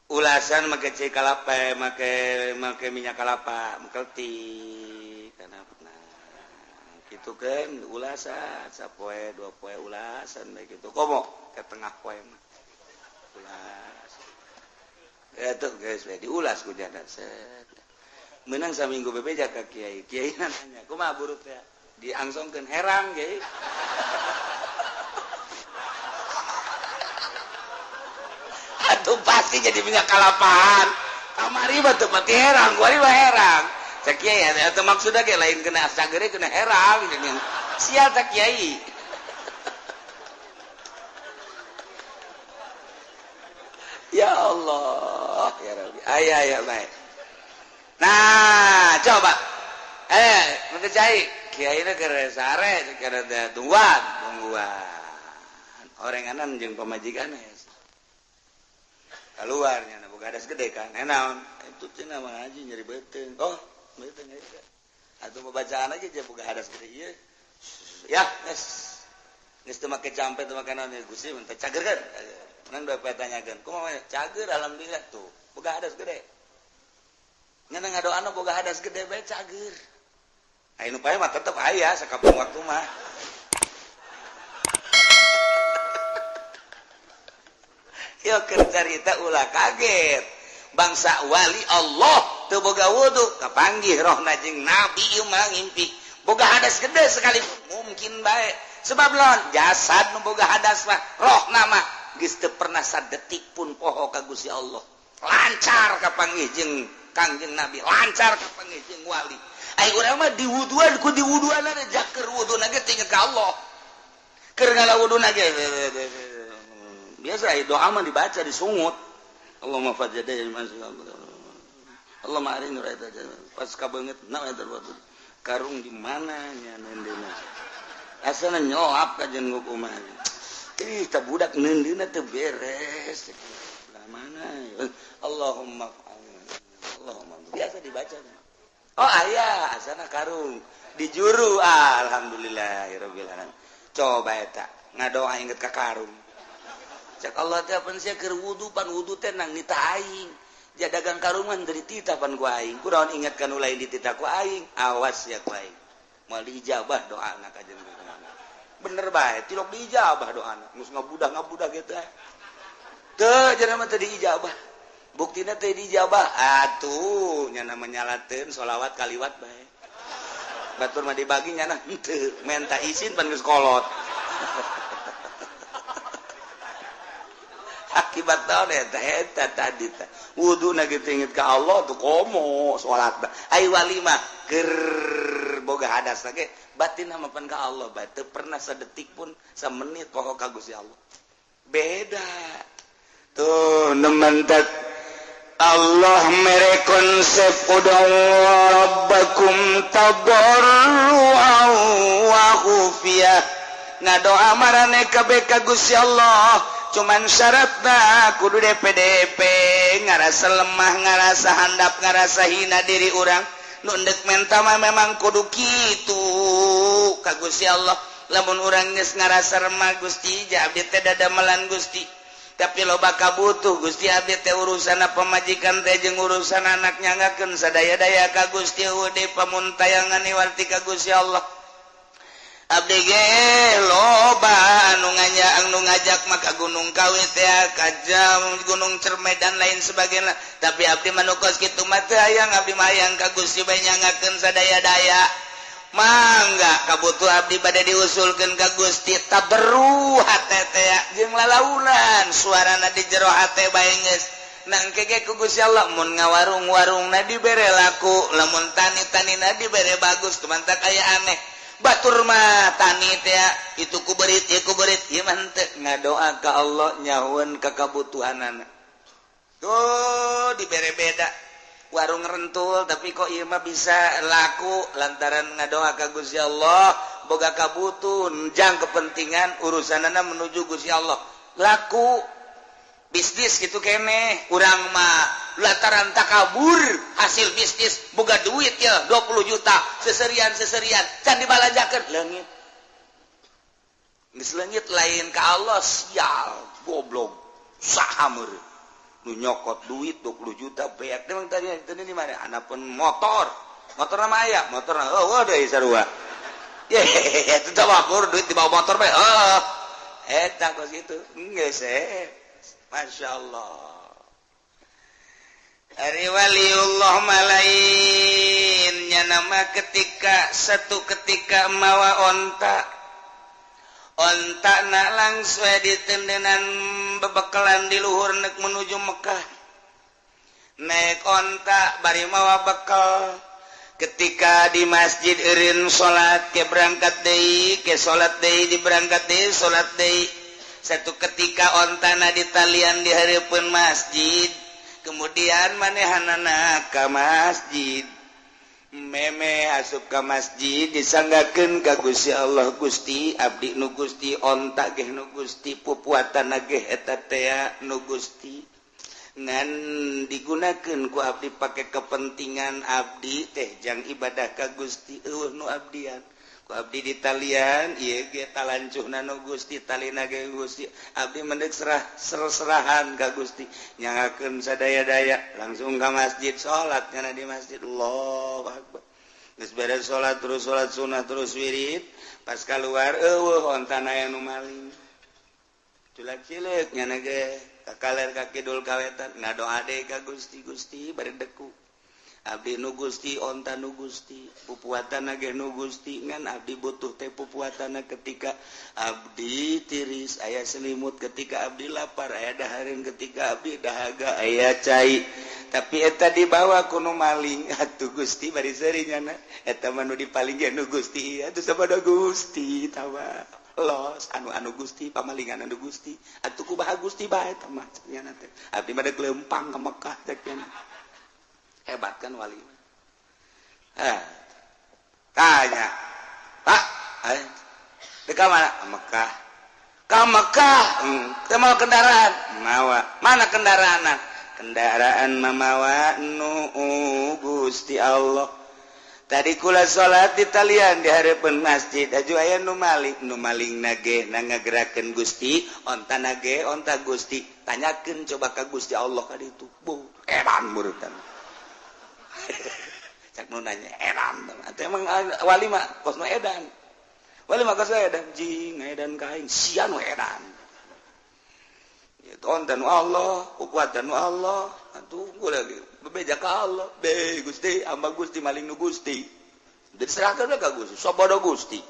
Ulasan make cai kalapa, make minyak kalapa, mengkelti kana nah. Kitu kan ulasan sapoe 2 poe ulasan bae kitu. Komo ke tengah poe mah. Ulas. Eta geus we diulas ku janda set. Menang saminggu bebeja ka kiai. Kiai nanya, kumaha burut ya? Diangsongkeun herang kiai. Atuh pasti jadi minyak kalapaan. Kamari mah teu pati herang, kuari mah herang. Cek kiai atuh maksudna ge lain kena sagere kena herang Sial cek kiai. Ya Allah, ya Rabbi. Aya aya bae. Nah, coba. Mesti cai. Kiai na keur sare, keur tungguan, tungguan. Orenganan jeung pamajikan ya. Keluarnya na boga hadas gede kan. Naon? Itu cenah mah ngaji nyeri beuteung. Oh, beuteung eta. Atuh babacaan aja boga hadas gede ieu. Ya, geus. Geus teu make campe teu make naon Gusti mun teh cager kan. Menang dua tanyakeun. Kumaha cager alhamdulillah tuh. Boga hadas gede. Ngan ngadoana boga hadas gede bae cager. Aya nu pae mah tetep aya sakapeung waktu mah. Yo keur carita ulah kaget. Bangsa wali Allah teu boga wudu kapanggih rohna jeung nabi ieu mah ngimpi. Boga hadas gede sekali mungkin bae. Sebab lawan jasad nu boga hadas mah rohna mah geus teu pernah sadetik pun poho ka Gusti Allah. Lancar kapanggih jeung Kangjeng Nabi, lancar kapanggih jeung wali. Ai urang mah diwuduan ku diwuduan jaker wuduna ge tinggal ka Allah. Keur ngalawuduna ge biasa doa mah dibaca disungut. Allahumma fajjadai Allahumma arini raita pas kabeungeut na eta karung di mana nya neundeuna. Asana nyolap ka jeung kumaha. Ih tah budak neundeuna teu beres. Lah mana? Allahumma Allahumma biasa dibaca. Oh aya asana karung di juru alhamdulillahirabbil alamin. Coba eta ngadoa inget ka karung. Cak Allah teh pan sia keur wudu pan wudu teh nang nita aing. Dia dagang karungan dari tita pan ku aing. Kunaon inget ka nu lain di tita ku aing. Awas ya ku aing. Moal diijabah doana ka jeung bener bae tilok diijabah doana. Geus ngabudah-ngabudah kitu teh. Teu cenah mah teu diijabah. Buktina teu diijabah. Atuh nya mah nyalateun sholawat kaliwat bae. Batur mah dibagi nya henteu menta izin pan geus kolot. Akibat naon eta eta tadi teh wuduna ge inget ka Allah tuh komo salat ai wali mah keur boga hadas ge batin mah pan ka Allah bae teu pernah sadetik pun samenit poho ka Gusti Allah. Beda tuh nementak Allah mere konsep ud'u rabbakum tadarruan wa khufiyah. Ngadoa marane kabeh ka Gusti Allah cuman syaratna kudu DPDP ngarasa lemah ngarasa handap ngarasa hina diri urang nu endek menta mah memang kudu kitu ka Gusti Allah. Lamun urang geus ngarasa remah Gusti ja abdi teh dadamelan Gusti tapi loba kabutuh Gusti abdi teh urusan pamajikan teh jeung urusan anak nyangakeun sadaya-daya ka Gusti eueuh pamuntayangan iwarti ka Gusti Allah. Abdi ge loba anu nganya anu ngajak maka Gunung Kawi teh ka jam Gunung Cerme dan lain sebagainya tapi abdi mah nu kos kitu mah teu hayang abdi mah hayang ka Gusti bae nyangakeun sadaya-daya. Mangga kabutuh abdi bade diusulkeun ka Gusti taberru hate teh jeung lalaunan suarana di jero hate bae geus nangke ge ku Gusti Allah mun ngawarung-warungna dibere laku lamun tani-tanina dibere bagus kumantak aya aneh batur mah tani teh itu ku berit ieu ku berit ieu mah henteu ngadoa ka Allah nyahueun ka kabutuhanana. Tuh dibere beda warung rentul tapi kok ieu mah bisa laku lantaran ngadoa ka Gusti Allah boga kabutuhan jang kepentingan urusanana menuju Gusti Allah laku bisnis gitu keneh urang mah lantaran takabur hasil bisnis boga duit ya 20 juta seserian-seserian can dibalanjakeun leungit geus leungit lain ka Allah sial goblok saha meureun nu nyokot duit 20 juta beak emang tadi itu di mana anapun motor motor nama aya motor oh deui sarua ye itu teh mabur duit dibawa motor bae oh eta kos kitu geus Masya Allah. Ari waliullah malainnya nama ketika satu ketika mawa onta onta nak langsung ditendenan bebekalan di luhur nek menuju Mekah naik onta bari mawa bekal ketika di masjid eureun salat ke berangkat deui ke salat deui di berangkat deui salat deui. Satu ketika ontana ditalian di hareupeun masjid kemudian manehanana ka masjid meme asup ka masjid disanggakeun ka Gusti Allah Gusti abdi nu Gusti onta geh nu Gusti pupuatana geh eta tea nu Gusti ngan digunakeun ku abdi pake kepentingan abdi teh jang ibadah ka Gusti eueuh nu abdian Ku abdi ditalian ieu ge talancuhna nu Gusti, talina ge Gusti. Abdi mendek serah serahan ka Gusti, nyangakeun sadaya-daya langsung ka masjid, salat nyana di masjid. Allahu akbar. Geus beres salat, terus salat sunah, terus wirid. Pas keluar eueuh ontana aya nu maling. Culak cileuk nyana ge ka kaler ka kidul ka wetan, ngadoa deui ka Gusti. Gusti, bari deku abdi nu Gusti, onta nu Gusti, pupuatan ge nu Gusti, ngan abdi butuh teh pupuatan ketika abdi tiris aya selimut, ketika abdi lapar aya dahareun, ketika abdi dahaga aya cai, tapi eta dibawa ku nu maling. Atuh Gusti, bari seuri nyana, eta mah nu dipaling ge nu Gusti. Atuh sabodo Gusti tawa los anu anu Gusti, pamalingan anu Gusti. Atuh kumaha Gusti bae eta mah nyana teh, abdi mah deuk leumpang ka Mekah cek nyana. Hebat kan wali? Eh, tanya, "Pak, eh, dek mana?" "Ke Mekah." "Ke Mekah? Teu mawa kendaraan?" "Mawa." "Mana kendaraan?" "Kendaraan mamawa nu Gusti Allah. Tadi kula salat di talian di harapan masjid, aju aya nu maling, nu maling nage na ngagerakeun Gusti, onta nage onta Gusti. Tanyakeun coba ka Gusti Allah ka ditu." Bu, edan murutan. Cak nu nanya edan. Atuh emang wali mah kos nu edan. Wali mah kos edan, jing edan ka aing sia nu edan. Ya onta nu Allah, kukuatan nu Allah. Atuh gua lagi bebeja ka Allah. Be Gusti, hamba Gusti maling nu Gusti. Diserahkeun ka Gusti, sabodo Gusti.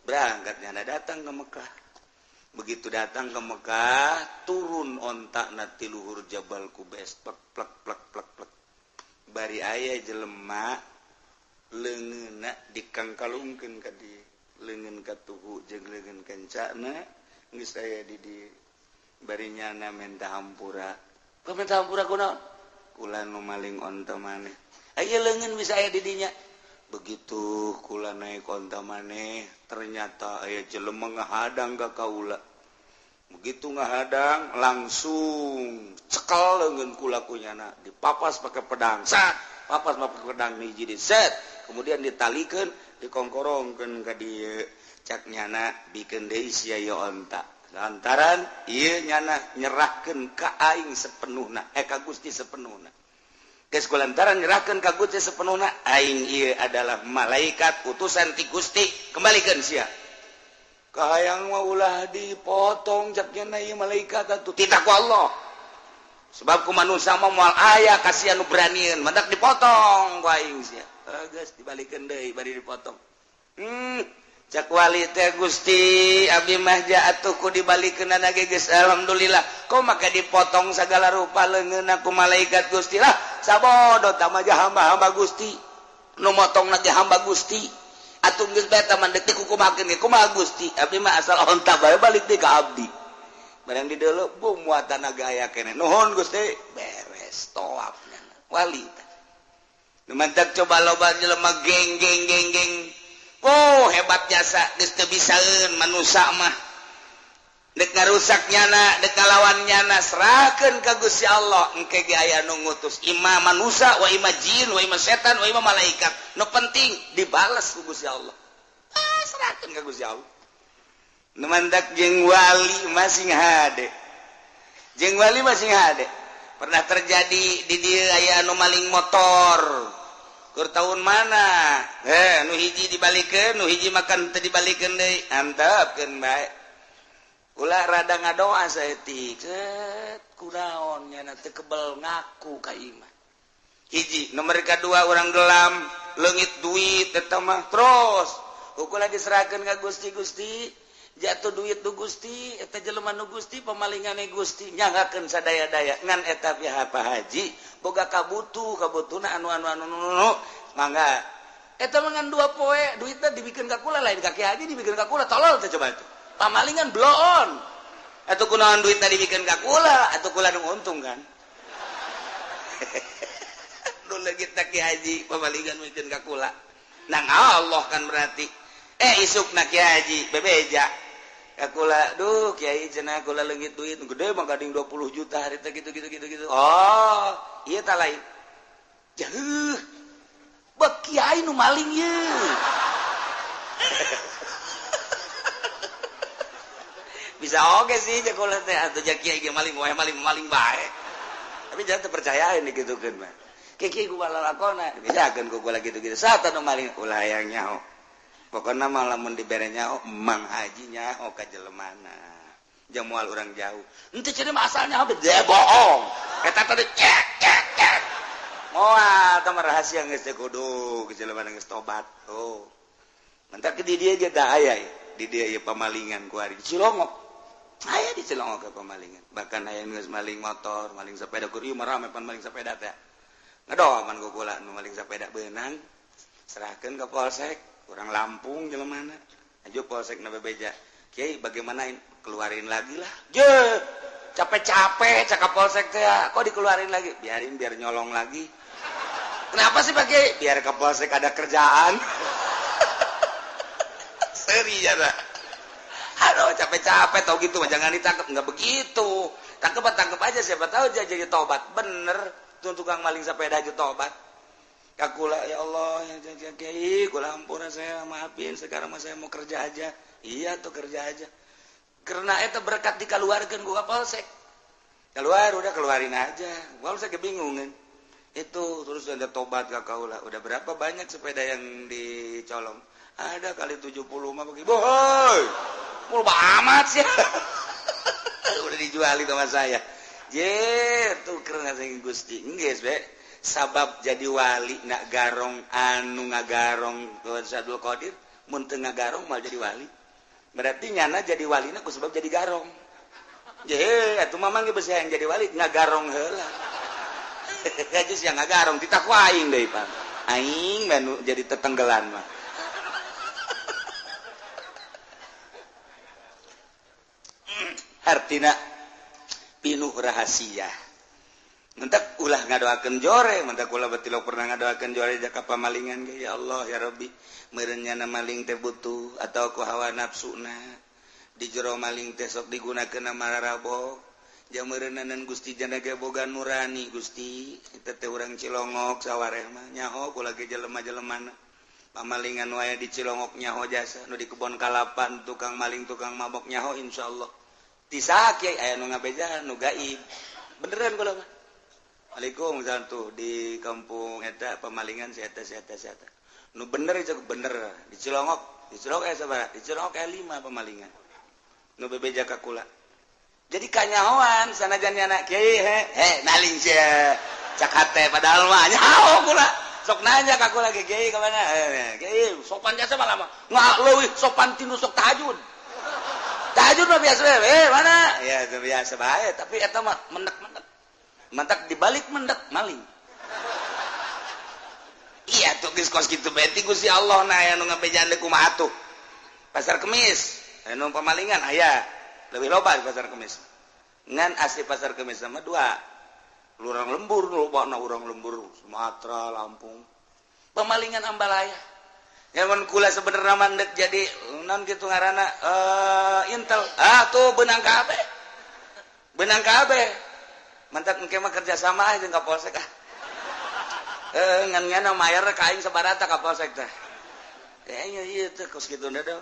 Berangkat nyana datang ke Mekah. Begitu datang ke Mekah, turun onta na ti luhur Jabal Kubes, plek plek plek plek plek. Bari aya jelema leungeunna dikangkalungkeun ka dieu, leungeun katuhu jeung leungeun kencana geus aya di dieu. Bari nyana menta hampura. Kau minta hampura kunaon? Kula nu maling onta maneh. Aya leungeun bisa aya di dinya. Begitu kula naik onta maneh, ternyata aya jelema ngahadang ka kaula. Begitu ngahadang langsung cekel leungeun kula ku nyana, dipapas pakai pedang. Sat, papas pakai pedang hiji di set, kemudian ditalikeun, dikongkorongkeun ka dieu. Cak nyana, "Bikeun deui sia ieu onta." Lantaran ieu nyana nyerahkeun ka aing sepenuhna, eh, ka Gusti sepenuhna. Geus kulantaran nyerahkeun ka Gusti sepenuhna, aing ieu adalah malaikat utusan ti Gusti, kembalikeun sia. Kahayang mah ulah dipotong, cak nyana, ieu malaikat atuh titah ku Allah. Sebab ku manusia mah moal aya kasihan nu beranieun, mantak dipotong ku aing sia. Geus dibalikeun deui bari dipotong. Cak wali teh, "Gusti, abdi mah atuh ku dibalikeun ge geus alhamdulillah. Kok maka dipotong segala rupa leungeunna ku malaikat Gusti lah." "Sabodo tah mah hamba-hamba Gusti. Nu motong ge hamba Gusti. Atuh geus bae mah deuk dikukumakeun ge kumaha Gusti? Abdi mah asal onta bae balik deui ka abdi." Barang di deuleu bu muatan aya keneh. "Nuhun Gusti." Beres tawaf wali. Nu mantak coba loba jelema geng geng geng geng. Oh, hebat jasa geus teu bisaeun manusa mah. Dek ngarusak nyana, dek ngalawan nyana, serahkeun ka Gusti Allah. Engke ge aya nu ngutus, ima manusa wa ima jin wa ima setan wa ima malaikat. Nu penting dibales ku Gusti Allah. Ah, serahkeun ka Gusti Allah. Nu mantak jeung wali masing hade. Jeung wali masing hade. Pernah terjadi di dieu aya anu maling motor. Kur tahun mana? Eh, nu hiji dibalikeun, nu hiji makan teu dibalikeun deui. Antepkeun bae. Ulah rada ngadoa saeutik. Set, kunaon nyana teu kebel ngaku ka imah. Hiji, nomor kedua orang gelam, leungit duit eta mah terus. Ukulah diserahkeun ka Gusti. Gusti, jatuh duit nu Gusti, eta jelema nu Gusti, pemalingane Gusti, nyangakeun sadaya-daya. Ngan eta pihak Pak Haji boga kabutuh, kabutuhna anu anu anu anu, mangga. Eta mah ngan 2 poe duitna dibikeun ka kula, lain ka Ki Haji, dibikeun ka kula. Tolol teh coba itu pamalingan bloon. Atuh kunaon duitna dibikeun ka kula? Atuh kula nu untung kan. Nu leungit Ki Haji pamalingan mikeun ka kula nang Allah kan berarti. Eh, isuk na Ki Haji bebeja ka kula, "Duh Kiai," cenah, "kula leungit duit gede mah gading 20 juta hari teh," gitu gitu gitu gitu. "Oh iya, tak lain jauh bek kiai nu maling ye." Bisa oge sih jagola teh atuh kiai ge maling wae maling bae. Tapi jangan terpercayain digitukeun mah. Kiai ku lalakona dibejakeun ku kula gitu-gitu. Saat anu maling ulah hayang nyaho. Pokona mah lamun dibere nyaho Mang Haji nyaho ka jelemana. Jamual urang jauh. Henteu cenah mah asalnya dia bohong. Eta tadi cek cek cek. Moal tah rahasia geus teh kudu jelemana geus tobat. Oh. Mentak di dieu ge da aya di dieu ieu pamalingan ku ari Cilongok. Aya di Cilongok ke pemalingan. Bahkan aya geus maling motor, maling sepeda kur ieu mah rame pan maling sepeda teh. Ngedoman ku kula nu maling sepeda beunang. Serahkeun ka polsek, urang Lampung jelemana. Aju polsek na bebeja. Kiai bagaimana keluarin lagi lah. Je, capek-capek cakap polsek teh, kok dikeluarin lagi? Biarin biar nyolong lagi. Kenapa sih Pak Kiai? Biar ke polsek ada kerjaan. Seri ya. Aduh capek-capek tau gitu jangan ditangkap, nggak begitu. Tangkep aja siapa tahu dia jadi tobat. Bener tuh tukang maling sepeda aja tobat. Kakula ya Allah ya kiai kula ampun saya maafin sekarang mah saya mau kerja aja. Iya tuh kerja aja. Karena eta berkat dikeluarkeun ku polsek. Keluar udah keluarin aja. Polsek kebingungan. Itu terus ada tobat ka kaula. Udah berapa banyak sepeda yang dicolong? Ada kali 70 mah bagi. Bohoi. Mulu amat sih. Udah dijualin sama saya. Jer tuh karena sing Gusti. Geus be. Sabab jadi wali nak garong anu ngagarong ke Abdul Qadir, mun teu ngagarong mal jadi wali. Berarti nyana jadi walina ku sebab jadi garong. Je atuh mamang ge beusi hayang jadi wali ngagarong heula. Aja sia ngagarong titah ku aing deui pan. Aing mah jadi tetenggelan mah. Artina pinuh rahasia. Mentak ulah ngadoakeun jore, mentak ulah batilok pernah ngadoakeun jore jaka pamalingan ge ya Allah ya Rabbi, meureun nyana maling teh butuh atau ku hawa nafsuna. Di jero maling teh sok digunakeun mararabok. Jeung meureunanan Gusti jana ge boga nurani Gusti, eta teh urang Cilongok sawareh mah nyaho kula ge jelema-jelemana. Pamalingan wae di Cilongok nyaho jasa, nu di kebon kalapan tukang maling tukang mabok nyaho insyaallah. Tisa kiai aya nu ngabejaan nu gaib. Beneran kula mah. Waalaikumsalam tuh di kampung eta pemalingan si eta si eta si eta. Nu bener itu bener di Cilongok aya sabaraha? Di Cilongok aya 5 pemalingan. Nu bebeja ka kula. Jadi kanyahoan sanajan nyana kiai he maling sia. Cak hate padahal mah nyaho kula. Sok nanya ka kula ge kiai ka mana? Kiai sopan jasa malah mah. Nggak leuwih sopan tinu sok tahajud. Tahajud mah biasa mana? Ya itu biasa bae, tapi eta mah menek-menek. Mantak dibalik mendak maling. Iya tuh geus kos kitu bae ti Gusti Allah na aya nu ngabejaan deui kumaha atuh. Pasar Kemis, aya nu pamalingan aya. Leuwih loba di Pasar Kemis. Ngan asli Pasar Kemis sama dua. Urang lembur lobana urang lembur Sumatera, Lampung. Pemalingan ambalaya. Ya mun kula sebenarnya mandek jadi naon kitu ngaranna Intel. Ah tuh beunang kabeh. Beunang kabeh. Mantak engke mah kerja sama jeung ka polsek ah. Ngan-ngan mayar ka aing sabarata ka polsek teh. Ieu ieu teh kos kitu da.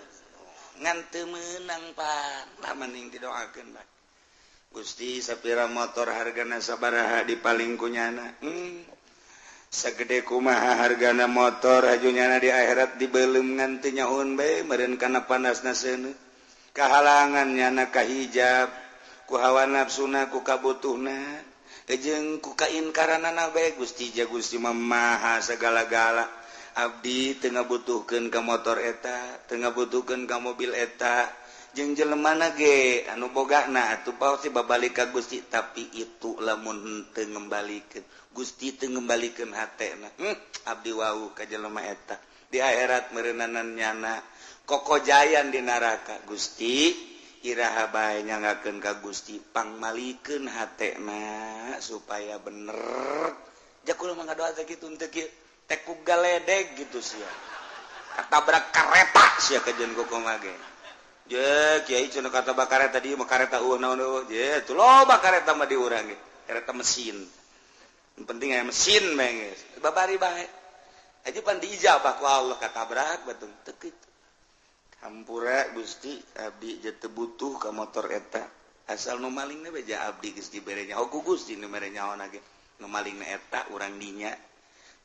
Ngan teu meunang pan. Lah mending didoakeun bae. Gusti sapira motor hargana sabaraha dipaling ku nyana. Sagede kumaha hargana motor aju nyana di akhirat dibeuleum ngan teu nyahoun bae meureun kana panasna seuneu. Kahalangan nyana ka hijab. Ku hawa nafsuna ku kabutuhna jeung ku kainkaranana bae Gusti ja Gusti mah maha segala-gala abdi teu ngabutuhkeun ka motor eta teu ngabutuhkeun ka mobil eta jeung jelemana ge anu bogana atuh pasti babalik ka Gusti tapi itu lamun teu ngembalikeun Gusti teu ngembalikeun hatena abdi wau ka jelema eta di akhirat meureunanan nyana kokojayan di neraka Gusti iraha bae nyangakeun ka Gusti pangmalikeun hatena supaya bener. Jakul mah ngadoa teh kitu teu kieu teh ku galedeg gitu sia. Katabrak kareta sia kajeun kumaha ge. Je kiai cenah katabrak kareta di mah kareta eueuh naon eueuh. Je tuh loba kareta mah di urang ge. Kareta mesin. Yang penting aya mesin bae geus. Babari bae. Aja pan diijabah ku Allah katabrak batung teu kitu. Hampura Gusti, abdi je teu butuh ka motor eta. Asal nu malingna beja abdi geus dibere nyaho ku Gusti, nu mere nyaho ge. Nu malingna eta urang dinya.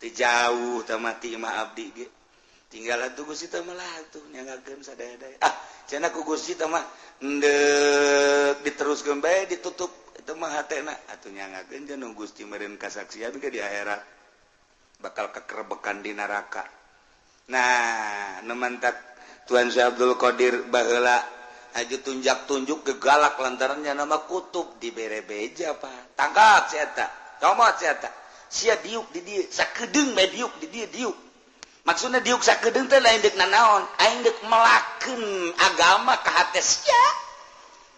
Teu jauh teh mati mah abdi ge. Tinggal atuh Gusti teh mah atuh nyangakeun sadaya-daya. Ah, cenah ku Gusti teh mah endek diteruskeun bae ditutup itu mah hatena atuh nyangakeun jeung Gusti meureun kasaksian ge di akhirat bakal kekerebekan di neraka. Nah, nu mantak Tuan Syekh Abdul Qadir baheula aju tunjak-tunjuk gegalak lantarannya nama kutub dibere beja pak. Tangkap si eta, comot si eta. Sia diuk di dieu, sakedeung bae diuk di dieu diuk. Maksudna diuk sakedeung teh lain deuk nanaon, aing deuk melakeun agama ka hate sia.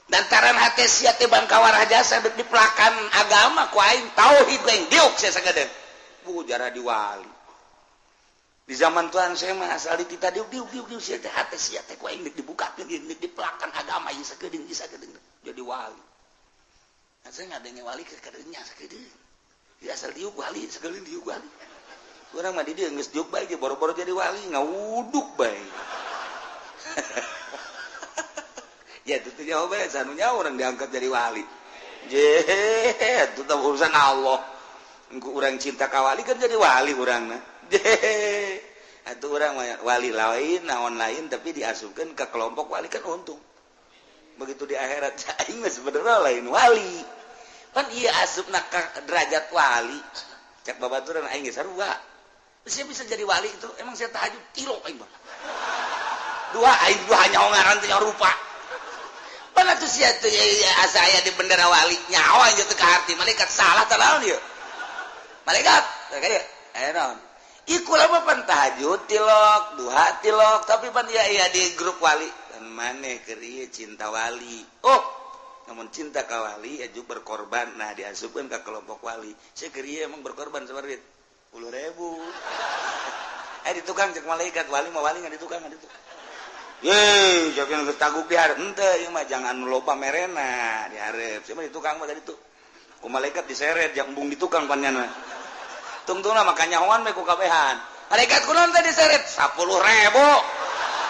Lantaran hate sia teh bangkawarah jasa deuk dipelakan agama ku aing tauhid ku aing diuk sia sakedeung. Bu jarah diwali. Di zaman Tuhan saya mah asal ditita diuk diuk diuk diuk sia teh hate sia teh ku aing deuk dibukakeun deuk dipelakan agama ieu sakedeung ieu sakedeung jadi wali. Nah, saya ngadenge wali ke kadeunya sakedeung. Di asal diuk wali sakedeung diuk wali. Urang mah di dieu geus diuk bae ge boro-boro jadi wali ngawuduk bae. Ya itu teh nyaho bae sanu nyaho urang diangkat jadi wali. Je itu teh urusan Allah. Engku urang cinta ka wali kan jadi wali urangna. Atau orang wali lain naon lain tapi diasupkan ke kelompok wali kan untung. Begitu di akhirat aing mah sebenarnya lain wali. Pan ieu asupna ka derajat wali. Cek babaturan aing geus sarua. Saya bisa jadi wali itu emang saya tahajud tilo aing mah. Dua aing dua nyaho ngaran teh nyaho rupa. Pan atuh sia teh asa aya di bendera wali nyaho aing teh ka arti malaikat salah teh naon ieu. Malaikat kayak aya naon. Iku lama pan tahajud tilok, duha tilok, tapi pan iya iya di grup wali. Dan maneh keur ieu cinta wali. Oh, namun cinta ka wali aju berkorban. Nah, diasupkeun ka kelompok wali. Saya keur ieu emang berkorban sabar duit. 10.000. Eh di tukang cek malaikat wali mah wali nggak di tukang nggak di tukang. Ye, jangan geus taguk di hareup. Henteu ieu mah jangan loba merena di hareup. Sia mah di tukang mah tadi tuh. Ku malaikat diseret jang embung di tukang pannyana. Tungtungna maka nyahoan we ku kabehan. Malaikat kunaon teh diseret 10.000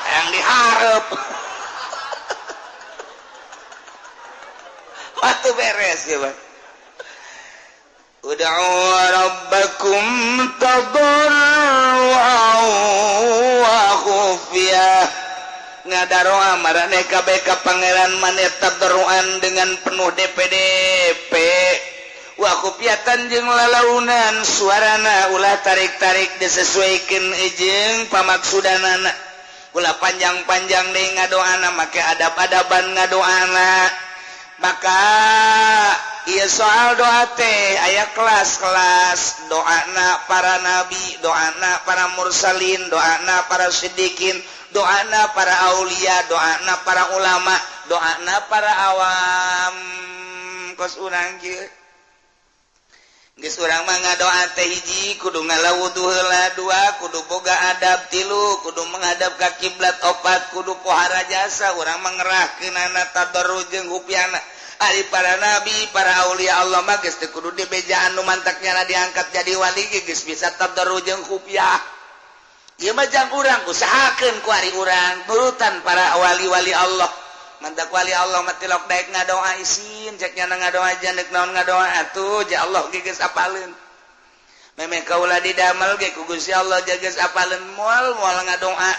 yang dihareup. Waktu beres ya, Bang. Ud'u rabbakum tadarruan wa khufyah. Ngadaroa maraneh kabeh ka pangeran maneh tadarruan dengan penuh DPDP. Wa khufyatan jeung lalaunan suarana ulah tarik-tarik disesuaikan jeung pamaksudanana. Ulah panjang-panjang deui ngadoana make adab-adaban ngadoana. Maka ieu soal doa teh aya kelas-kelas doana para nabi, doana para mursalin, doana para siddiqin, doana para aulia, doana para ulama, doana para awam. Kos urang kieu geus urang mah ngadoa teh hiji kudu ngalawudu heula, dua kudu boga adab, tilu kudu menghadap ka kiblat, opat kudu pohara jasa urang mah ngerahkeunana tadarru jeung hupiana. Ari para nabi, para aulia Allah mah geus teu kudu dibejaan nu mantaknya diangkat jadi wali ge geus bisa tadarru jeung hupiah. Ieu mah jang urang usahakeun ku ari urang nurutan para wali-wali Allah. Mantak wali Allah mah tilok daek ngadoa isin cek nyana ngadoa jandek naon ngadoa atuh ja Allah ge geus apaleun. Memeh kaula didamel ge ku Gusti Allah ja geus apaleun moal moal ngadoa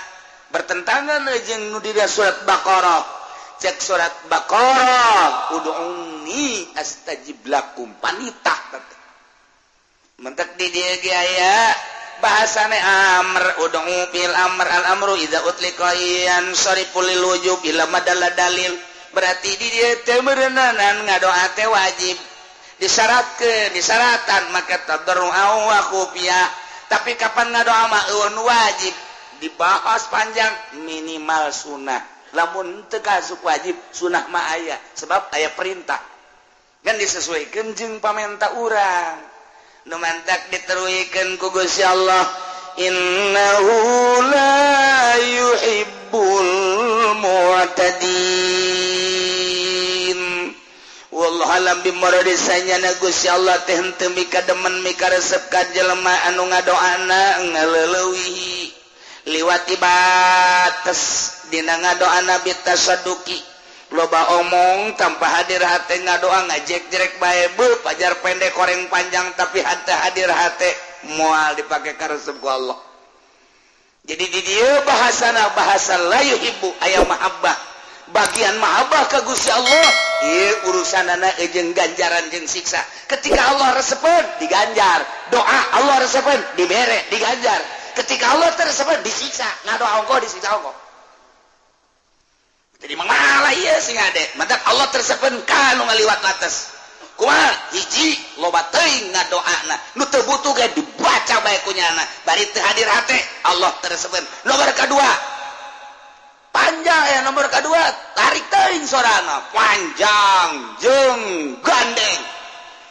bertentangan jeung nu di surat Baqarah. Cek surat Baqarah ud'uni astajib lakum panitah mentek di dieu ge aya bahasane amr ud'u bil amr al amru idza utliqa yansarifu lil wujub ila madalla dalil. Berarti di dieu teh meureunanan ngadoa teh wajib disyaratkeun disaratan maka tadarru wa khufiyah. Tapi kapan ngadoa mah eueun wajib dibahas panjang minimal sunah. Lamun teu kasup wajib sunah mah aya sebab aya perintah kan disesuaikan jeung pamenta urang. Nu mantak diteruikeun ku Gusti Allah innahu la yuhibbul mu'tadin. Wallahu alam bimuradi sanyana Gusti Allah teh henteu mika demen mika resep ka jelema anu ngadoana ngaleuleui liwati batas. Dina ngadoa nabi tasaduki loba omong tanpa hadir hate, ngadoa ngajek-jerek bae beuh, pajar pendek koreng panjang tapi hate hadir hate moal dipake karesep ku Allah. Jadi di dieu bahasana bahasa la yuhibbu aya mahabbah, bagian mahabbah ka Gusti Allah ieu urusanana jeung ganjaran jeung siksa. Ketika Allah resepeun diganjar, doa Allah resepeun dibere diganjar, ketika Allah teu disiksa, ngadoa ongkoh disiksa ongkoh. Jadi malah ieu sing ade matak Allah tersepen ka nu ngaliwat batas. Kumaha? Hiji loba teuing ngadoana nu teu butuh ge dibaca bae ku nyana bari teu hadir hate, Allah tersepen. Nomor kadua panjang ya, nomor kedua tarik teuing sorana panjang jeung gandeng,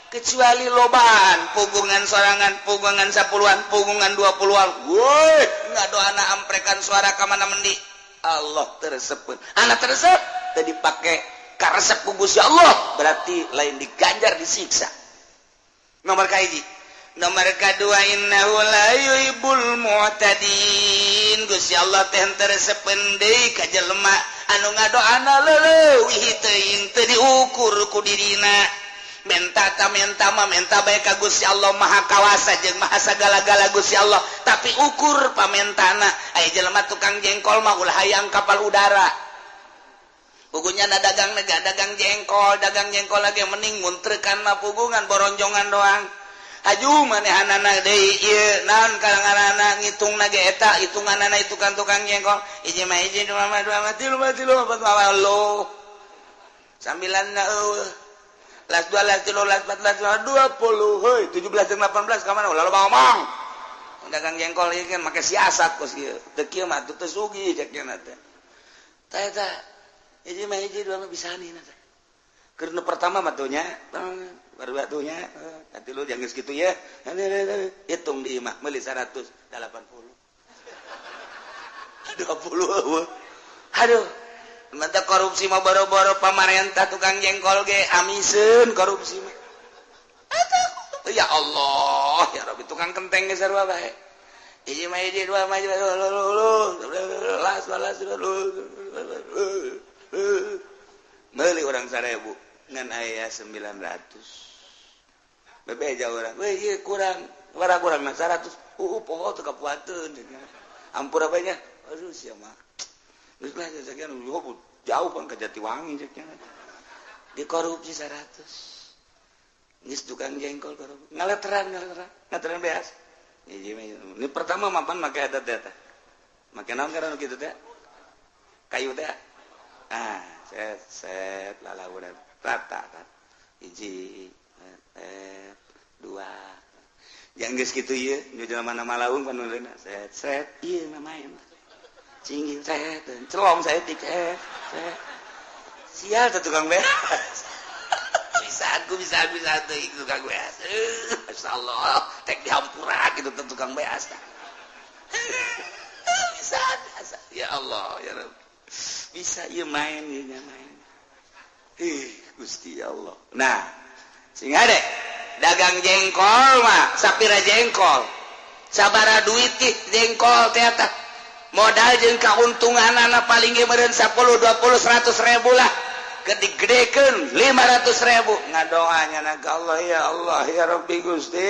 kecuali lobaan pugungan sorangan, pugungan 10-an, pugungan 20-an, woi ngadoana amprekan suara ka mana mendi, Allah tersebut. Anak tersebut tadi pakai karesep ku Gusti Allah berarti lain diganjar disiksa. Nomor kahiji. Nomor kedua innahu la yuhibbul mu'tadin. Gusti Allah teh teresepeun deui ka jelema anu ngadoana leuwih teuing teu diukur ku dirina. Menta ta menta mah menta bae ka Gusti Allah Maha Kawasa jeung Maha sagala-gala Gusti Allah, tapi ukur pamentana. Aya jelema tukang jengkol mah ulah hayang kapal udara. Pugunya na dagang nega dagang jengkol, dagang jengkol lagi mending muntrekan mah pugungan boronjongan doang. Haju manehanana deui ieu naon kalanganana ngitungna ge eta hitunganana itu kan tukang jengkol. Hiji mah hiji, dua mah dua, mah tilu mah tilu, opat mah lo. Sambilan na eueuh. Las dua, las tilu, las empat, las lima, 20, hei, 17 jeung 18 ka mana? Ulah loba ngomong. Dagang jengkol ieu kan make siasat kos kieu. Teu kieu mah teu sugih cek nya teh. Tah eta hiji mah hiji, dua mah bisa nih teh. Keur nu pertama mah tuh nya, baru atuh nya, katilu jangan geus kitu ya. Hitung di imah meuli 180. 20 eueuh. Aduh. Mantap korupsi mah boro-boro pamarentah, tukang jengkol ge amiseun korupsi mah. Atuh, ya Allah, ya Rabbi, tukang kenteng ge sarua bae. Hiji mah hiji, dua mah las las meuli urang 1000 ngan aya 900. Bebeja urang, weh ieu kurang, wara kurang 100. Poho teu kapuateun. Ampura bae nya. Aduh sia mah. Geus lah sekian jauh bang ke Jatiwangi ceknya. Dikorupsi 100. Geus tukang jengkol korupsi. Ngaleteran ngaleteran, ngaleteran beas. Ini pertama mapan make adat teh. Make naon karena kitu teh? Kayu teh. Ah, set set lalaunan rata kan. Hiji, dua. Yang geus kitu ieu, nu jelema mana malaung panuleuna set set ieu mah main. Cingin set, celong saya tik set, set. Sial tuh tukang beas. Bisa aku bisa bisa tuh tukang beas. Masyaallah, tek dihampura gitu tuh tukang beas. Bisa, bisa. Ya Allah, ya Rabb. Bisa ieu main ieu main. Ih, Gusti Allah. Nah, sing ade dagang jengkol mah sapira jengkol. Sabara duit ih jengkol teh eta. Modal jeung kauntunganana paling ge meureun 10, 20, 100 ribu lah. Gede-gedekeun 500 ribu. Ngadoanya na ka Allah, ya Allah, ya Rabbi Gusti.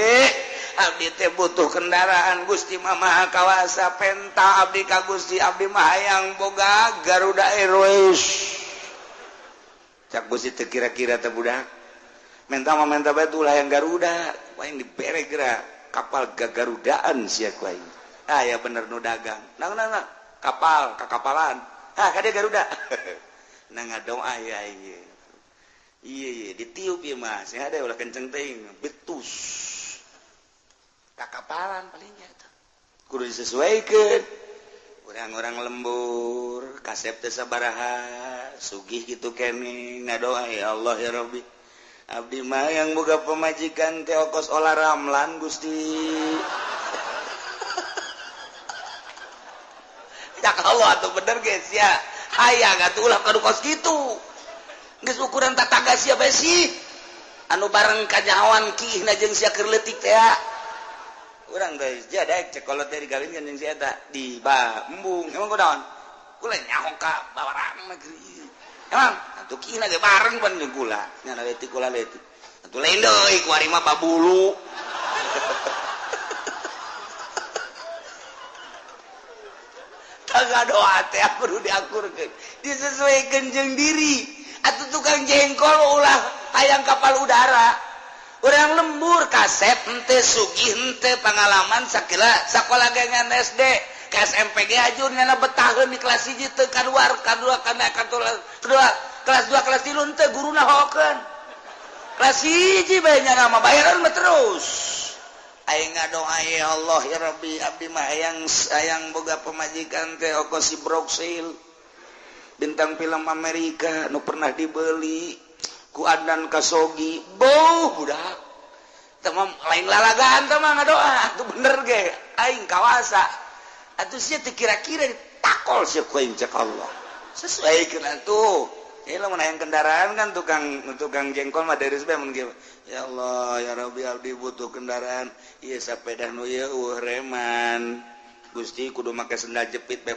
Abdi teh butuh kendaraan Gusti mah Maha Kawasa, penta abdi ka Gusti, abdi mah hayang boga Garuda Airways. Cak Gusti teu kira-kira teh budak. Menta mah menta bae ulah hayang Garuda, aing dibere geura kapal gagarudaan sia ku aing. Ah ya bener nu dagang. Nang nang nang kapal kakapalan. Ah kade Garuda. Nah ngadoa ya aing. Iya iya ditiup ieu mah, sing ada ulah kenceng teuing, betus. Kakapalan palingnya eta. Kudu disesuaikan. Orang-orang lembur, kasep teh sabaraha, sugih kitu kene ngadoa ya Allah ya Rabbi. Abdi mah yang boga pemajikan teh okos olah ramlan Gusti. Ya Allah atuh bener guys ya. Hayang atuh ulah kadu kos kitu. Geus ukuran tataga sia bae sih. Anu bareng kanyahoan kiihna jeung sia keur leutik teh. Urang teh sia daek cek kolot teh digawinkeun jeung si eta di ba embung. Emang kunaon? Kula nyaho ka bawarang negeri. Emang atuh kina ge bareng pan jeung kula. Nya leutik kula leutik. Atuh lain deui kuari mah babulu. Tangga doa teh perlu diakurkeun. Disesuaikan jeung diri. Atuh tukang jengkol ulah hayang kapal udara. Urang lembur kasep henteu sugih henteu pengalaman sakila sakola gengan SD. Ke SMP ge ajur nyana betaheun di kelas 1 teu kaluar kadua kana kedua kelas 2 kelas 3 henteu guruna hokeun. Kelas 1 bae nyana mah bayaran mah terus. Aing ngadoa ya Allah ya Rabbi abdi mah hayang boga pamajikan teh oko si Broksil bintang film Amerika nu pernah dibeli ku Adnan Kasogi beuh budak teh mah lain lalagaan teh mah ngadoa atuh bener ge aing kawasa atuh sia teu kira-kira ditakol sia ku aing cek Allah sesuaikeun atuh ieu lamun hayang kendaraan kan tukang jengkol mah deres bae mun ya Allah ya Rabbi abdi butuh kendaraan ieu sapeda nu ieu eueuh reman Gusti kudu make sendal jepit bae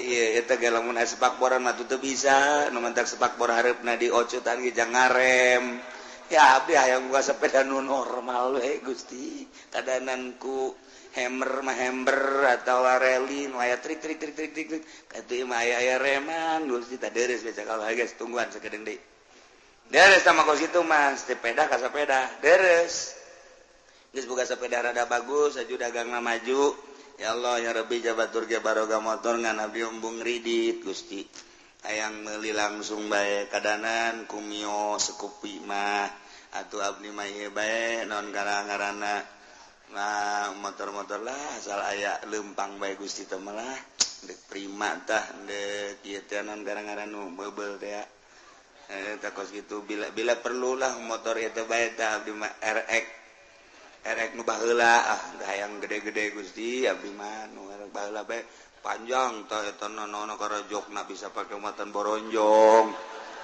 ieu eta ge lamun aya sepakboran mah teu bisa nu mantak sepakbor hareupna diocutan ge jang ngarem ya abdi hayang boga sepeda nu normal we Gusti kadanan ku hammer mah hammer atau reli nu aya trik trik trik trik trik katuh mah aya reman Gusti tah deres bae kalau geus tungguan sakedeung deui deres sama kos itu mas sepeda ka sepeda deres geus boga sepeda rada bagus aju dagangna maju ya Allah ya Rabbi jabatur ge baroga motor ngan abdi embung ridit Gusti hayang meuli langsung bae kadanan ku Mio Scoopy mah atuh abdi mah ieu bae naon ngaranna nah motor-motor lah asal aya lempang bae Gusti teh mah lah deuk prima tah deuk ieu teh naon ngaran-ngaran nu meubel teh tah kos kitu bila perlulah motor ieu teh bae tah abdi mah RX RX nu baheula ah hayang gede-gede Gusti abdi mah nu baheula bae panjang tah eta naon karajokna bisa pake muatan boronjong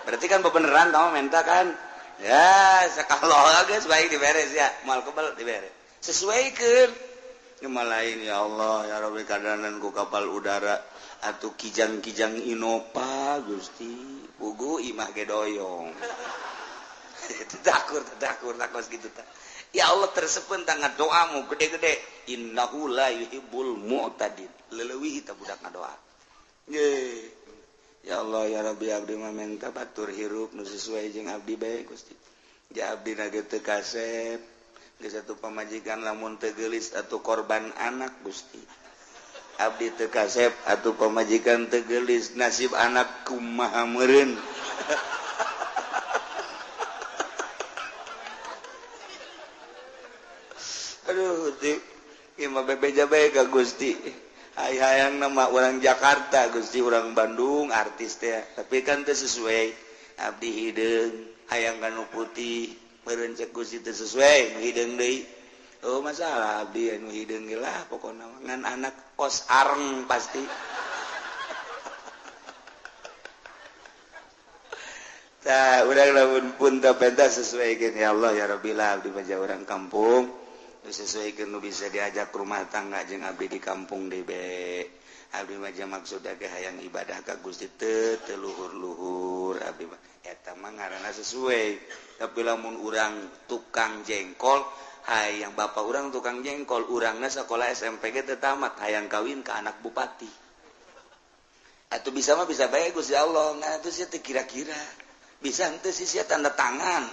berarti kan bebeneran kamu minta kan ya sakalo geus baik diberes ya moal kebel diberes sesuaikan cuma lain ya Allah ya Rabbi kadanan ku kapal udara atau kijang-kijang Innova Gusti pugu imah ge doyong takur takos gitu ta ya Allah tersepen tangan doamu gede-gede innahu la yuhibbul mu'tadin leleuwih ta budak ngadoa ye ya Allah ya Rabbi abdi mah menta batur hirup nu sesuai jeung abdi bae Gusti ja abdi na ge teu kasep geus satu pamajikan lamun teu geulis atau korban anak Gusti abdi teu kasep atau pamajikan teu geulis nasib anak kumaha meureun aduh Gusti ieu mah bebeja bae ka Gusti hayang nama orang Jakarta Gusti orang Bandung artis teh tapi kan teu sesuai abdi hideung hayang kanu putih meureun cek Gusti teu sesuai nu hideung deui oh masalah abdi anu hideung ge lah pokona ngan anak kos areng pasti tah urang lamun pun teu pentas sesuaikeun ya Allah ya Rabbi lah abdi mah urang kampung nu sesuaikeun nu bisa diajak rumah tangga jeung abdi di kampung deui be abdi mah maksud ge hayang ibadah ka Gusti teu teu luhur-luhur abdi mah eta mah ngaranna sesuai. Tapi lamun urang tukang jengkol hayang bapak urang tukang jengkol urangna sekolah SMP ge teu tamat hayang kawin ka anak bupati atuh bisa mah bisa bae Gusti Allah ngan atuh sia teu kira-kira bisa henteu sih sia tanda tangan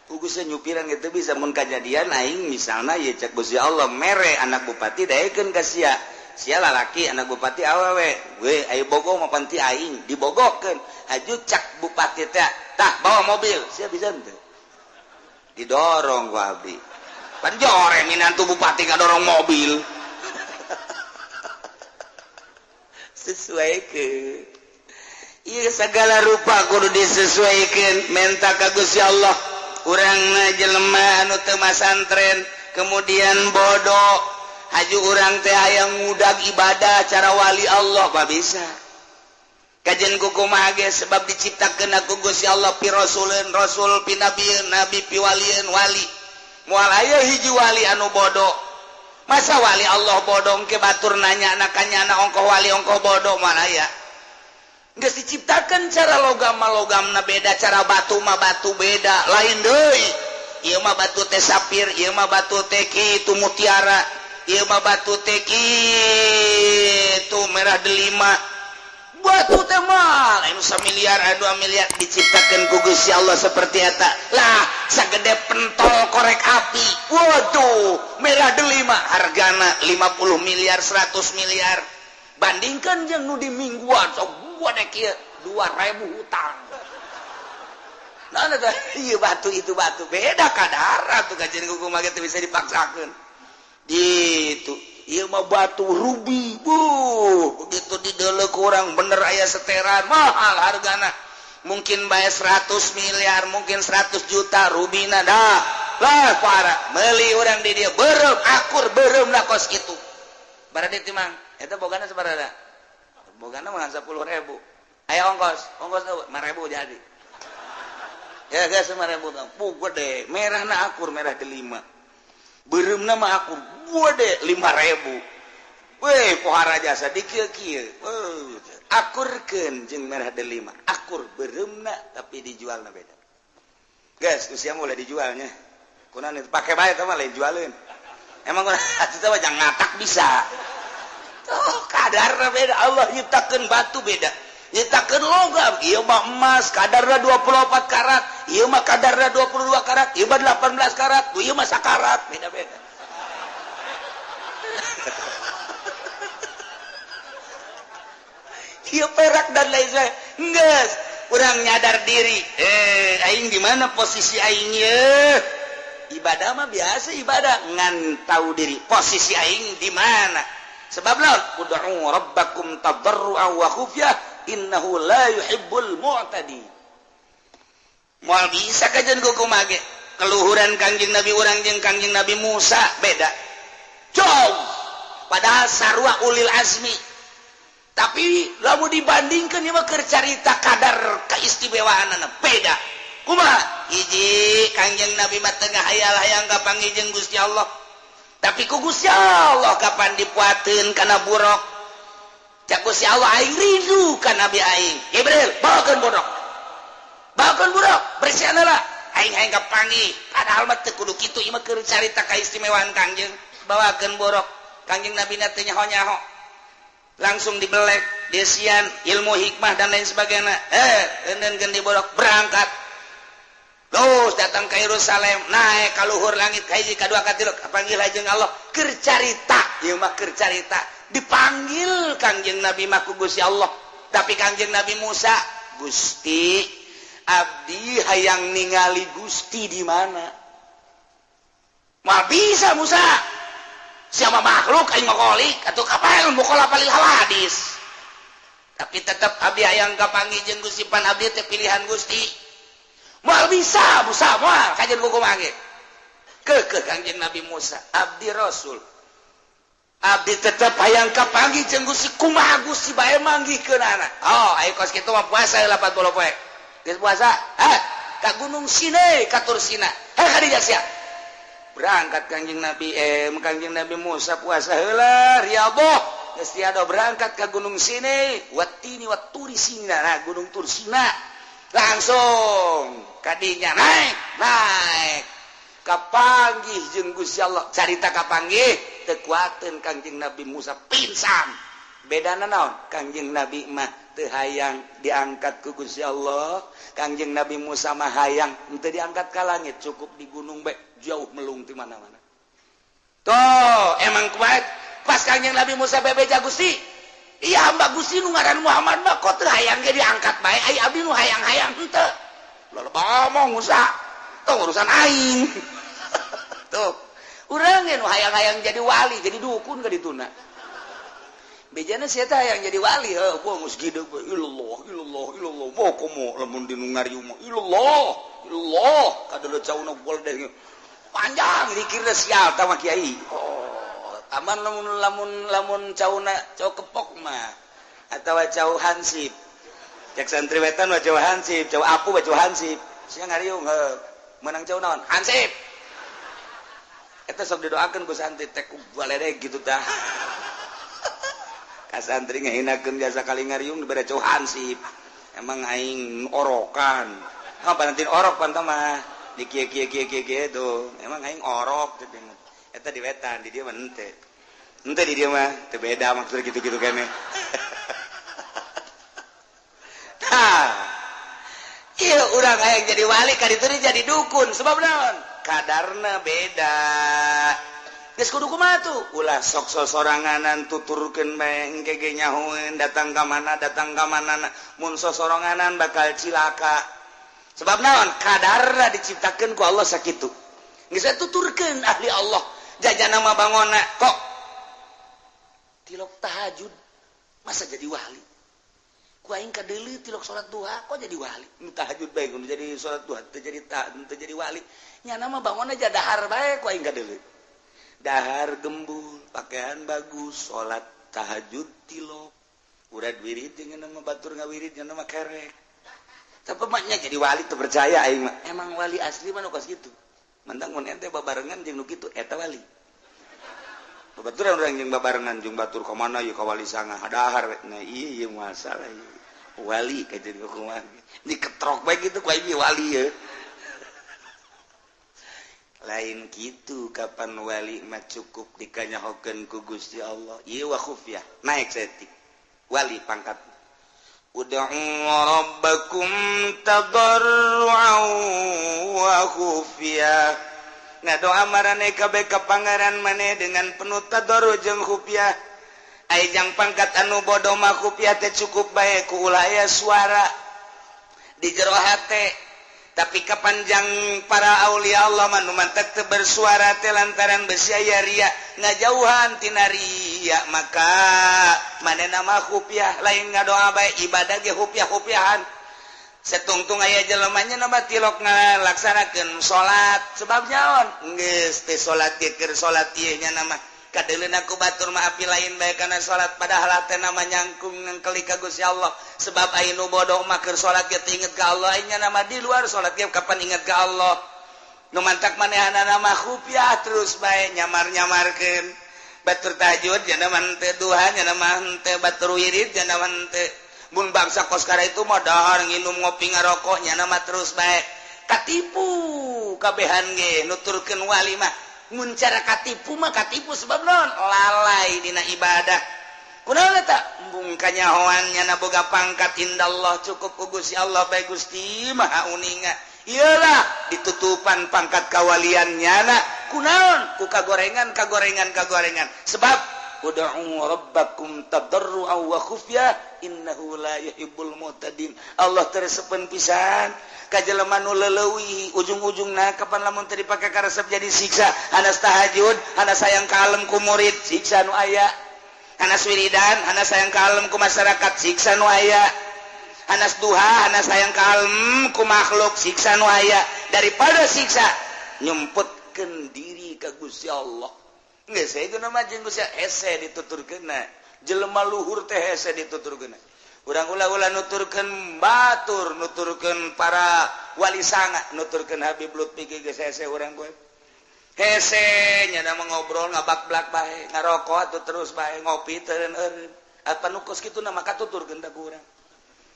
pugu sia nyupiran ge teu bisa mun kajadian aing misalna ye cek Gusti Allah mere anak bupati daekeun ka sia sia lalaki anak bupati awewe we ayo bogo mah panti aing dibogokeun haju cak bupati teh tah bawa mobil sia bisa henteu didorong ku abdi pan jore minantu bupati ngadorong mobil sesuaikeun ieu segala rupa kudu disesuaikeun menta ka Gusti Allah urangna jelema anu teu masantren kemudian bodoh haju urang teh hayang ngudag ibadah cara wali Allah mah bisa kajian kumaha ge sebab diciptakeun ku Gusti Allah pi rasuleun rasul pi nabieun nabi pi walieun wali moal aya hiji wali anu bodoh Masa wali Allah bodong ke batur nanya anaknya anak ongkoh wali ongkoh bodoh mana ya? Geus diciptakan cara logam mah logamna beda, cara batu mah batu beda, lain deui. Ieu mah batu teh sapir, ieu mah batu teh kitu mutiara, ieu mah batu teh kitu merah delima. Batu teh mah lain samiliar, 2 miliar diciptakan ku Gusti Allah seperti eta. Lah, sagede pentol korek api. Waduh, merah delima hargana 50 miliar, 100 miliar. Bandingkan jeung nu di mingguan sok gua dek kieu 2000 hutang. Nah, nah, iya batu itu batu beda kadar tuh kajian kumaha teu bisa dipaksakeun. Gitu. Ieu mah batu ruby, bu. Begitu dideuleu kurang bener aya seteran mahal hargana. Mungkin bayar 100 miliar, mungkin 100 juta rubina dah. Lah para meuli urang di dia beureum akur beureum lah kos kitu. Baradi timang, eta bogana sabaraha? Bogana mah 10.000. Aya ongkos, ongkos 5.000 jadi. Ya guys, 5.000 bang. Bu gede, merah na akur merah delima. Beureumna mah akur gede 5.000. Weh, pohara jasa di kieu-kieu. Akurkeun jeung merah delima. Akur beureumna tapi dijualna beda. Guys, usia mulai dijualnya. Kunaon itu pake bae teh mah lain jualeun. Emang kunaon atuh teh jangan ngatak bisa. Tuh kadarna beda, Allah nyiptakeun batu beda. Nyiptakeun logam, ieu mah emas kadarna 24 karat, ieu mah kadarna 22 karat, ieu mah 18 karat, ieu mah sakarat, beda-beda. Ieu perak dan lain sebagainya. Geus, urang nyadar diri, aing di mana posisi aing ye? Ibadah mah biasa ibadah, ngan tahu diri posisi aing di mana. Sebab lawan ud'u rabbakum tadarruan wa khufyah innahu la yuhibbul mu'tadi. Moal bisa kajian kumaha ge. Keluhuran Kangjeng Nabi urang jeung Kangjeng Nabi Musa beda. Jauh. Padahal sarua ulil azmi. Tapi lamun dibandingkeun ieu mah keur carita kadar keistimewaanana beda. Kumaha? Hiji Kangjeng Nabi mah teu ngahayal-hayang kapanggih jeung Gusti Allah. Tapi ku Gusti Allah kapan dipuateun kana buruk. Cak Gusti Allah aing rindu ka Nabi aing. Jibril, bawakeun buruk. Bawakeun buruk, bersihan heula. Aing hayang kapanggih. Padahal mah teu kudu kitu ieu mah keur carita kaistimewaan Kangjeng. Bawakeun buruk. Kangjeng Nabi na teu nyaho-nyaho. Langsung dibelek, desian, ilmu hikmah dan lain sebagainya. Eundeunkeun di buruk, berangkat. Terus datang ke Yerusalem, naik ka luhur langit ka hiji ka dua ka tilu, kapanggil jeung Allah keur carita, ieu mah keur carita. Dipanggil Kangjeng Nabi mah ku Gusti Allah. Tapi Kangjeng Nabi Musa, Gusti, abdi hayang ningali Gusti di mana? Moal bisa Musa. Siapa makhluk aing mah kholik atuh kapan mukhalafah lil hawadis. Tapi tetap abdi hayang kapanggih jeung Gusti pan abdi teh pilihan Gusti. Moal bisa Musa moal kajian kumaha ge. Keukeuh Kangjeng Nabi Musa, abdi Rasul. Abdi tetep hayang kapanggih jeung Gusti kumaha Gusti bae manggihkeunana. Oh, ayo kos kitu mah puasa 80 poe. Geus puasa? Hah? Ka Gunung Sinai, ka Tur Sina. Heh ka dinya sia. Berangkat Kangjeng Nabi Kangjeng Nabi Musa puasa heula riyadhah. Geus tiada berangkat ka Gunung Sinai, watini waturi Sina, nah Gunung Tur Sina. Langsung kadinya naik, naik. Kapanggih jeung Gusti Allah. Carita kapanggih teu kuateun Kangjeng Nabi Musa pingsan. Bedana naon? Kangjeng Nabi mah teu hayang diangkat ku Gusti Allah. Kangjeng Nabi Musa mah hayang henteu diangkat ka langit, cukup di gunung bae jauh melung ti mana-mana. Tuh, emang kuat pas Kangjeng Nabi Musa bebeja Gusti. Iya hamba Gusti nu ngaran Muhammad mah kok teu hayang ge diangkat bae, ai abdi nu hayang-hayang henteu. Loba ngomong Musa. Tuh urusan aing. Tuh. Urang ge nu hayang-hayang jadi wali, jadi dukun ka dituna. Bejana sia teh hayang jadi wali, heuh, gua geus gede we ilallah ilallah ilallah. Moh komo lamun di nu ngariung mah ilallah ilallah kadeuleut cauna gol deh. Panjang dikirna sial tah mah kiai. Oh, aman lamun lamun lamun cauna cau kepok mah atawa cau hansip. Cek santri wetan mah cau hansip, cau apu mah cau hansip. Sia ngariung heuh, meunang cau naon? Hansip. Eta sok didoakeun ku santri teh ku baledeg gitu tah. Ka santri ngahinakeun jasa kali ngariung dibere cau hansip. Emang aing orokan. Apa nanti orok pan mah di kieu kieu kieu kieu kieu tuh. Emang aing orok teh. Eta di wetan di dieu mah henteu. Henteu di dieu mah teu beda maksud gitu-gitu keneh. Tah. Ieu urang hayang jadi wali ka ditu jadi dukun sebab naon? Kadarna beda. Geus kudu kumaha tuh? Ulah sok sosoranganan tuturkeun bae engke ge nyahoeun datang ka mana datang ka mana mun sosoranganan bakal cilaka. Sebab naon? Kadarna diciptakeun ku Allah sakitu. Geus tuturkeun ahli Allah jajana mah bangona kok tilok tahajud masa jadi wali. Ku aing kadeuleu tilok salat duha kok jadi wali. Nu tahajud bae nu jadi salat duha teu jadi teu jadi wali. Nyana mah bangona aja dahar bae ku aing kadeuleu. Dahar gembul, pakaian bagus, salat tahajud tilok. Urad wirid jeung nama batur ngawirid nya nama kerek. Tapi maknya jadi wali teu percaya aing mah. Emang wali asli mah nu kos kitu. Mantang mun ente babarengan jeung nu kitu eta wali. Babaturan urang jeung babarengan jeung batur ka mana ieu ka wali sanga dahar we. Nah ieu masalah ieu. Wali ka jadi kumaha. Diketrok bae kitu ku aing wali ye. Lain kitu kapan wali mah cukup dikanyahokeun ku Gusti Allah. Ieu wa khufyah naik saeutik. Wali pangkat. Ud'u rabbakum tadarruan wa khufyah. Ngadoa marane kabeh ka pangeran maneh dengan penuh tadarru jeung khufyah. Ai jang pangkat anu bodoh mah khufyah teh cukup bae ku ulah aya suara di jero hate. Tapi kapanjang para aulia Allah mah nu mantak teu bersuara teh lantaran besi aya ria ngajauhan tina ria maka manehna mah khufyah lain ngadoa bae ibadah ge khufyah-khufyahan. Setungtung aya jelema nya mah tilok ngalaksanakeun salat sebab nyaon geus teh salat ge keur salat ieu nya mah kadeuleuna ku batur mah api lain bae kana salat padahal hatena mah nyangkung ngengkeli ka Gusti Allah sebab aya nu bodoh mah keur salat ge teu inget ka Allah nya mah di luar salat ge kapan inget ka Allah nu mantak manehanana mah khufyah terus bae nyamar-nyamarkeun batur tahajud nya mah henteu duha nya mah henteu batur wirid nya mah henteu mun bangsa koskara itu mah dahar nginum ngopi ngarokok nya mah terus bae katipu kabehan ge nuturkeun wali mah mun cara katipu mah katipu sebab naon lalai dina ibadah kunaon eta embung kanyahoan nya boga pangkat indallah cukup ku Gusti Allah bae Gusti Maha uninga iyalah ditutupan pangkat kawalian nyana kunaon ku kagorengan kagorengan kagorengan sebab ud'u rabbakum tadarruan wa khufyah innahu la yuhibbul mu'tadin. Allah teresepeun pisan ka jelema nu leuwih ujung-ujungna kapan lamun teu dipake karesep jadi siksa hanas tahajud hanas sayang kalem ku murid siksa nu aya hanas wiridan hanas sayang kalem ku masyarakat siksa nu aya hanas duha hanas sayang kalem ku makhluk siksa nu aya daripada siksa nyumputkeun diri ka Gusti Allah. Geus saya mah jeung Gusti hese dituturkeunna jelema luhur teh hese dituturkeunna urang ulah-ulah nuturkeun batur nuturkeun para wali sanga nuturkeun Habib Lutfi geus hese urang koe hese nya mah ngobrol ngabak-blak bae ngarokok atuh terus bae ngopi teu eureun apa nu kos kitu na mah katuturkeun da ku urang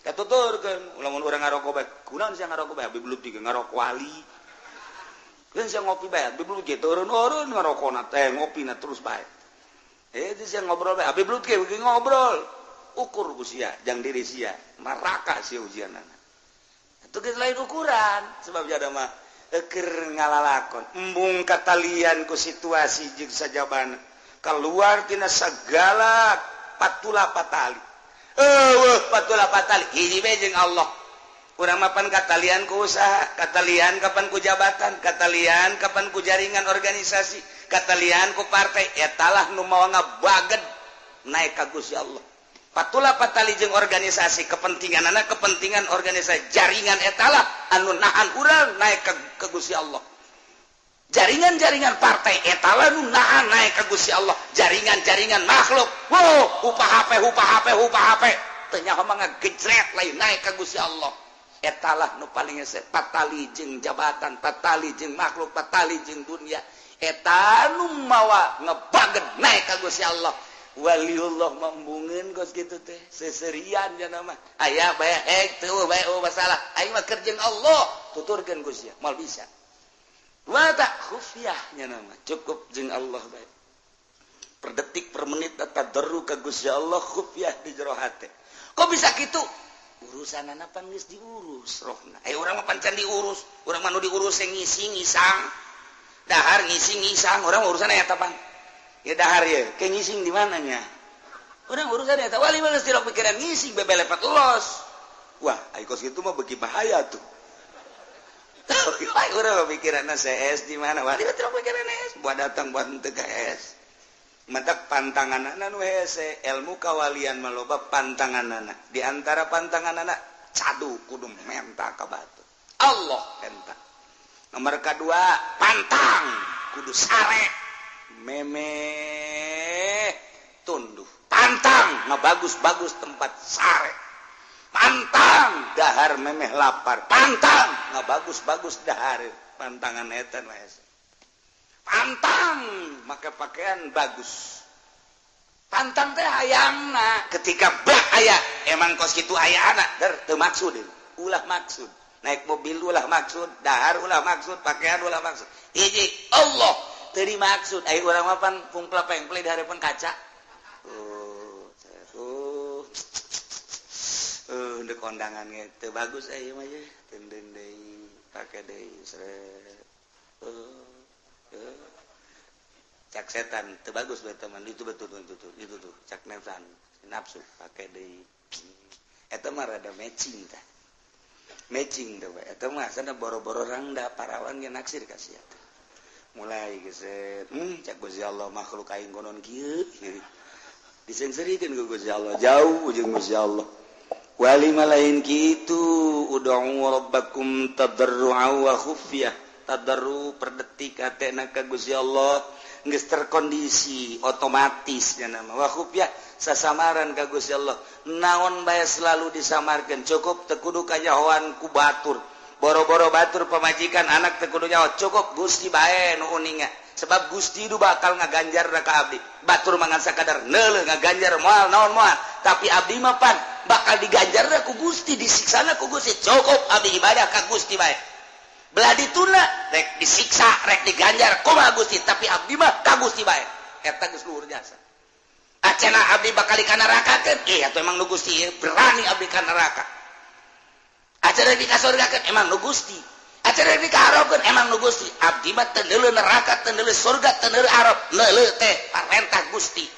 katuturkeun lamun urang ngarokok bae kunaon sia ngarokok bae Habib Lutfi ngarokok wali kan sia ngopi bae Habib Lutfi eureun-eureun ngarokona teh ngopina terus bae itu sia ngobrol bae Habib Lutfi ge ngobrol ukur ku sia jang diri sia neraka sia ujianana itu geus lain ukuran sebab jada mah keur ngalalakon embung katalian ku situasi jeung sajabana keluar tina segala patula patali eueuh patula patali hiji bae jeung Allah urang mapan katalian ku usaha katalian kapan ku jabatan katalian kapan ku jaringan organisasi katalian ku partai etalah nu mawa ngabaged naik ka Gusti Allah patula patali jeung organisasi kepentingan anak kepentingan organisasi jaringan etalah anu nahan urang naik ke Gusti Allah jaringan-jaringan partai etalah nu nahan naik ke Gusti Allah jaringan-jaringan makhluk wow upah HP upah HP upah HP teu nyaho mah ngagejret lain naik ka Gusti Allah. Etalah nu paling hese, patali jeung jabatan, patali jeung makhluk, patali jeung dunia. Eta nu mawa ngebaget naik ka Gusti Allah. Waliullah mambungeun kos kitu teh, seserian jana mah. Aya bae ek teu bae, oh masalah. Aing mah keur jeung Allah, tuturkeun Gusti, moal bisa. Wa tak khufiyah nya nama, cukup jeung Allah bae. Per detik per menit tadarru ka Gusti Allah khufiyah di jero hate. Kok bisa kitu? Urusan anak pan geus diurus rohna. Eh, urang mah pancan diurus, urang mah nu diurus yang ngisi ngisang. Dahar ngising ngisang, urang mah urusan eta pan. Ya dahar ya, ke ngising di mananya? Urang urusan eta wali mah geus tilok pikiran ngising bebelepet los. Wah, ai kos kitu mah beuki bahaya tuh. Ai urang mah pikiranna CS di mana? Wali mah tilok pikiran S, buat datang buat henteu ka S. Matak pantanganana nu hese, ilmu kawalian maloba pantanganana. Di antara pantanganana cadu kudu menta ka batu. Allah enta. Nomor kedua, pantang kudu sare memeh tunduh. Pantang ngabagus-bagus tempat sare. Pantang dahar memeh lapar. Pantang ngabagus-bagus dahar. Pantangan eta nu hese. Pantang make pakaian bagus. Pantang teh hayangna ketika bah aya emang kos kitu aya anak der teu maksud, ulah maksud naik mobil, ulah maksud dahar, ulah maksud pakaian, ulah maksud hiji Allah teu dimaksud. Aya urang mah pan pungpla pengple di harapan kaca. Oh, oh, ndek kondangan ge teu bagus aya mah ye tenden deui pake deui sret. Cak setan teu bagus bae teman itu, betul betul itu itu tuh cak nafsan nafsu pake deui. Eta mah rada matching tah, matching teh eta mah asana boro-boro rangda, parawan ge naksir ka sia teh. Mulai geset, cak Gusti Allah makhluk aing konon kieu disengserikeun ku Gusti Allah, jauh jeung Gusti Allah. Wali mah lain kitu. Ud'u rabbakum tadarru'a wa khufyah. Tadarru per detik hatena ka Gusti Allah geus terkondisi otomatis nya nama. Wa khufyah sasamaran ka Gusti Allah, naon bae selalu disamarkeun. Cukup teu kudu kanyahoan ku batur, boro-boro batur, pamajikan, anak teu kudu nyaho, cukup Gusti bae nu uninga, sebab Gusti nu bakal ngaganjar ka abdi. Batur mangan sakadar neuleuh ngaganjar moal naon moal, tapi abdi mah pan bakal diganjar ku Gusti, disiksana ku Gusti. Cukup abdi ibadah ka Gusti bae, belah dituna rek disiksa rek diganjar kumaha Gusti, tapi abdi mah ka Gusti bae. Eta geus luhur jasa. Acena abdi bakal ka nerakakeun, eh atuh emang nu Gusti berani abdi ka neraka. Acena di ka surgakeun emang nu Gusti. Acena di ka arobkeun emang nu Gusti. Abdi mah teu neuleuh neraka, teu neuleuh surga, teu neuleuh arob, neuleuh teh parentah Gusti.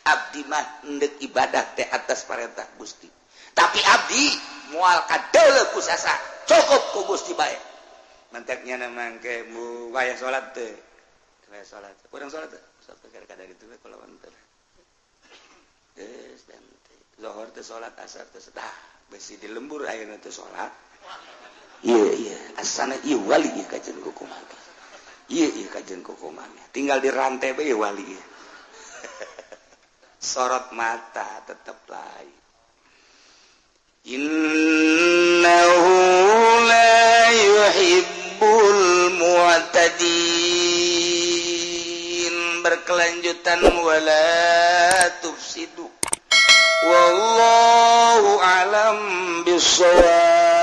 Abdi mah endek ibadah teh atas parentah Gusti, tapi abdi moal kadeuleuh ku sasa, cukup ku Gusti bae. Mantaknya nama ke mu waya salat teh, waya salat kurang salat teh, salat kadang itu kalau teh geus dan zuhur teh salat, asar teh dah besi di lembur ayeuna teh salat. Iya iya asana ieu wali ieu kajen kukumaha, ieu ieu kajen kukumaha, tinggal di rantai bae wali ieu. Sorot mata tetep lain. Innahu la yuhibbul mu'tadin. Berkelanjutan wala tufsidu. Wallahu alam bissawab.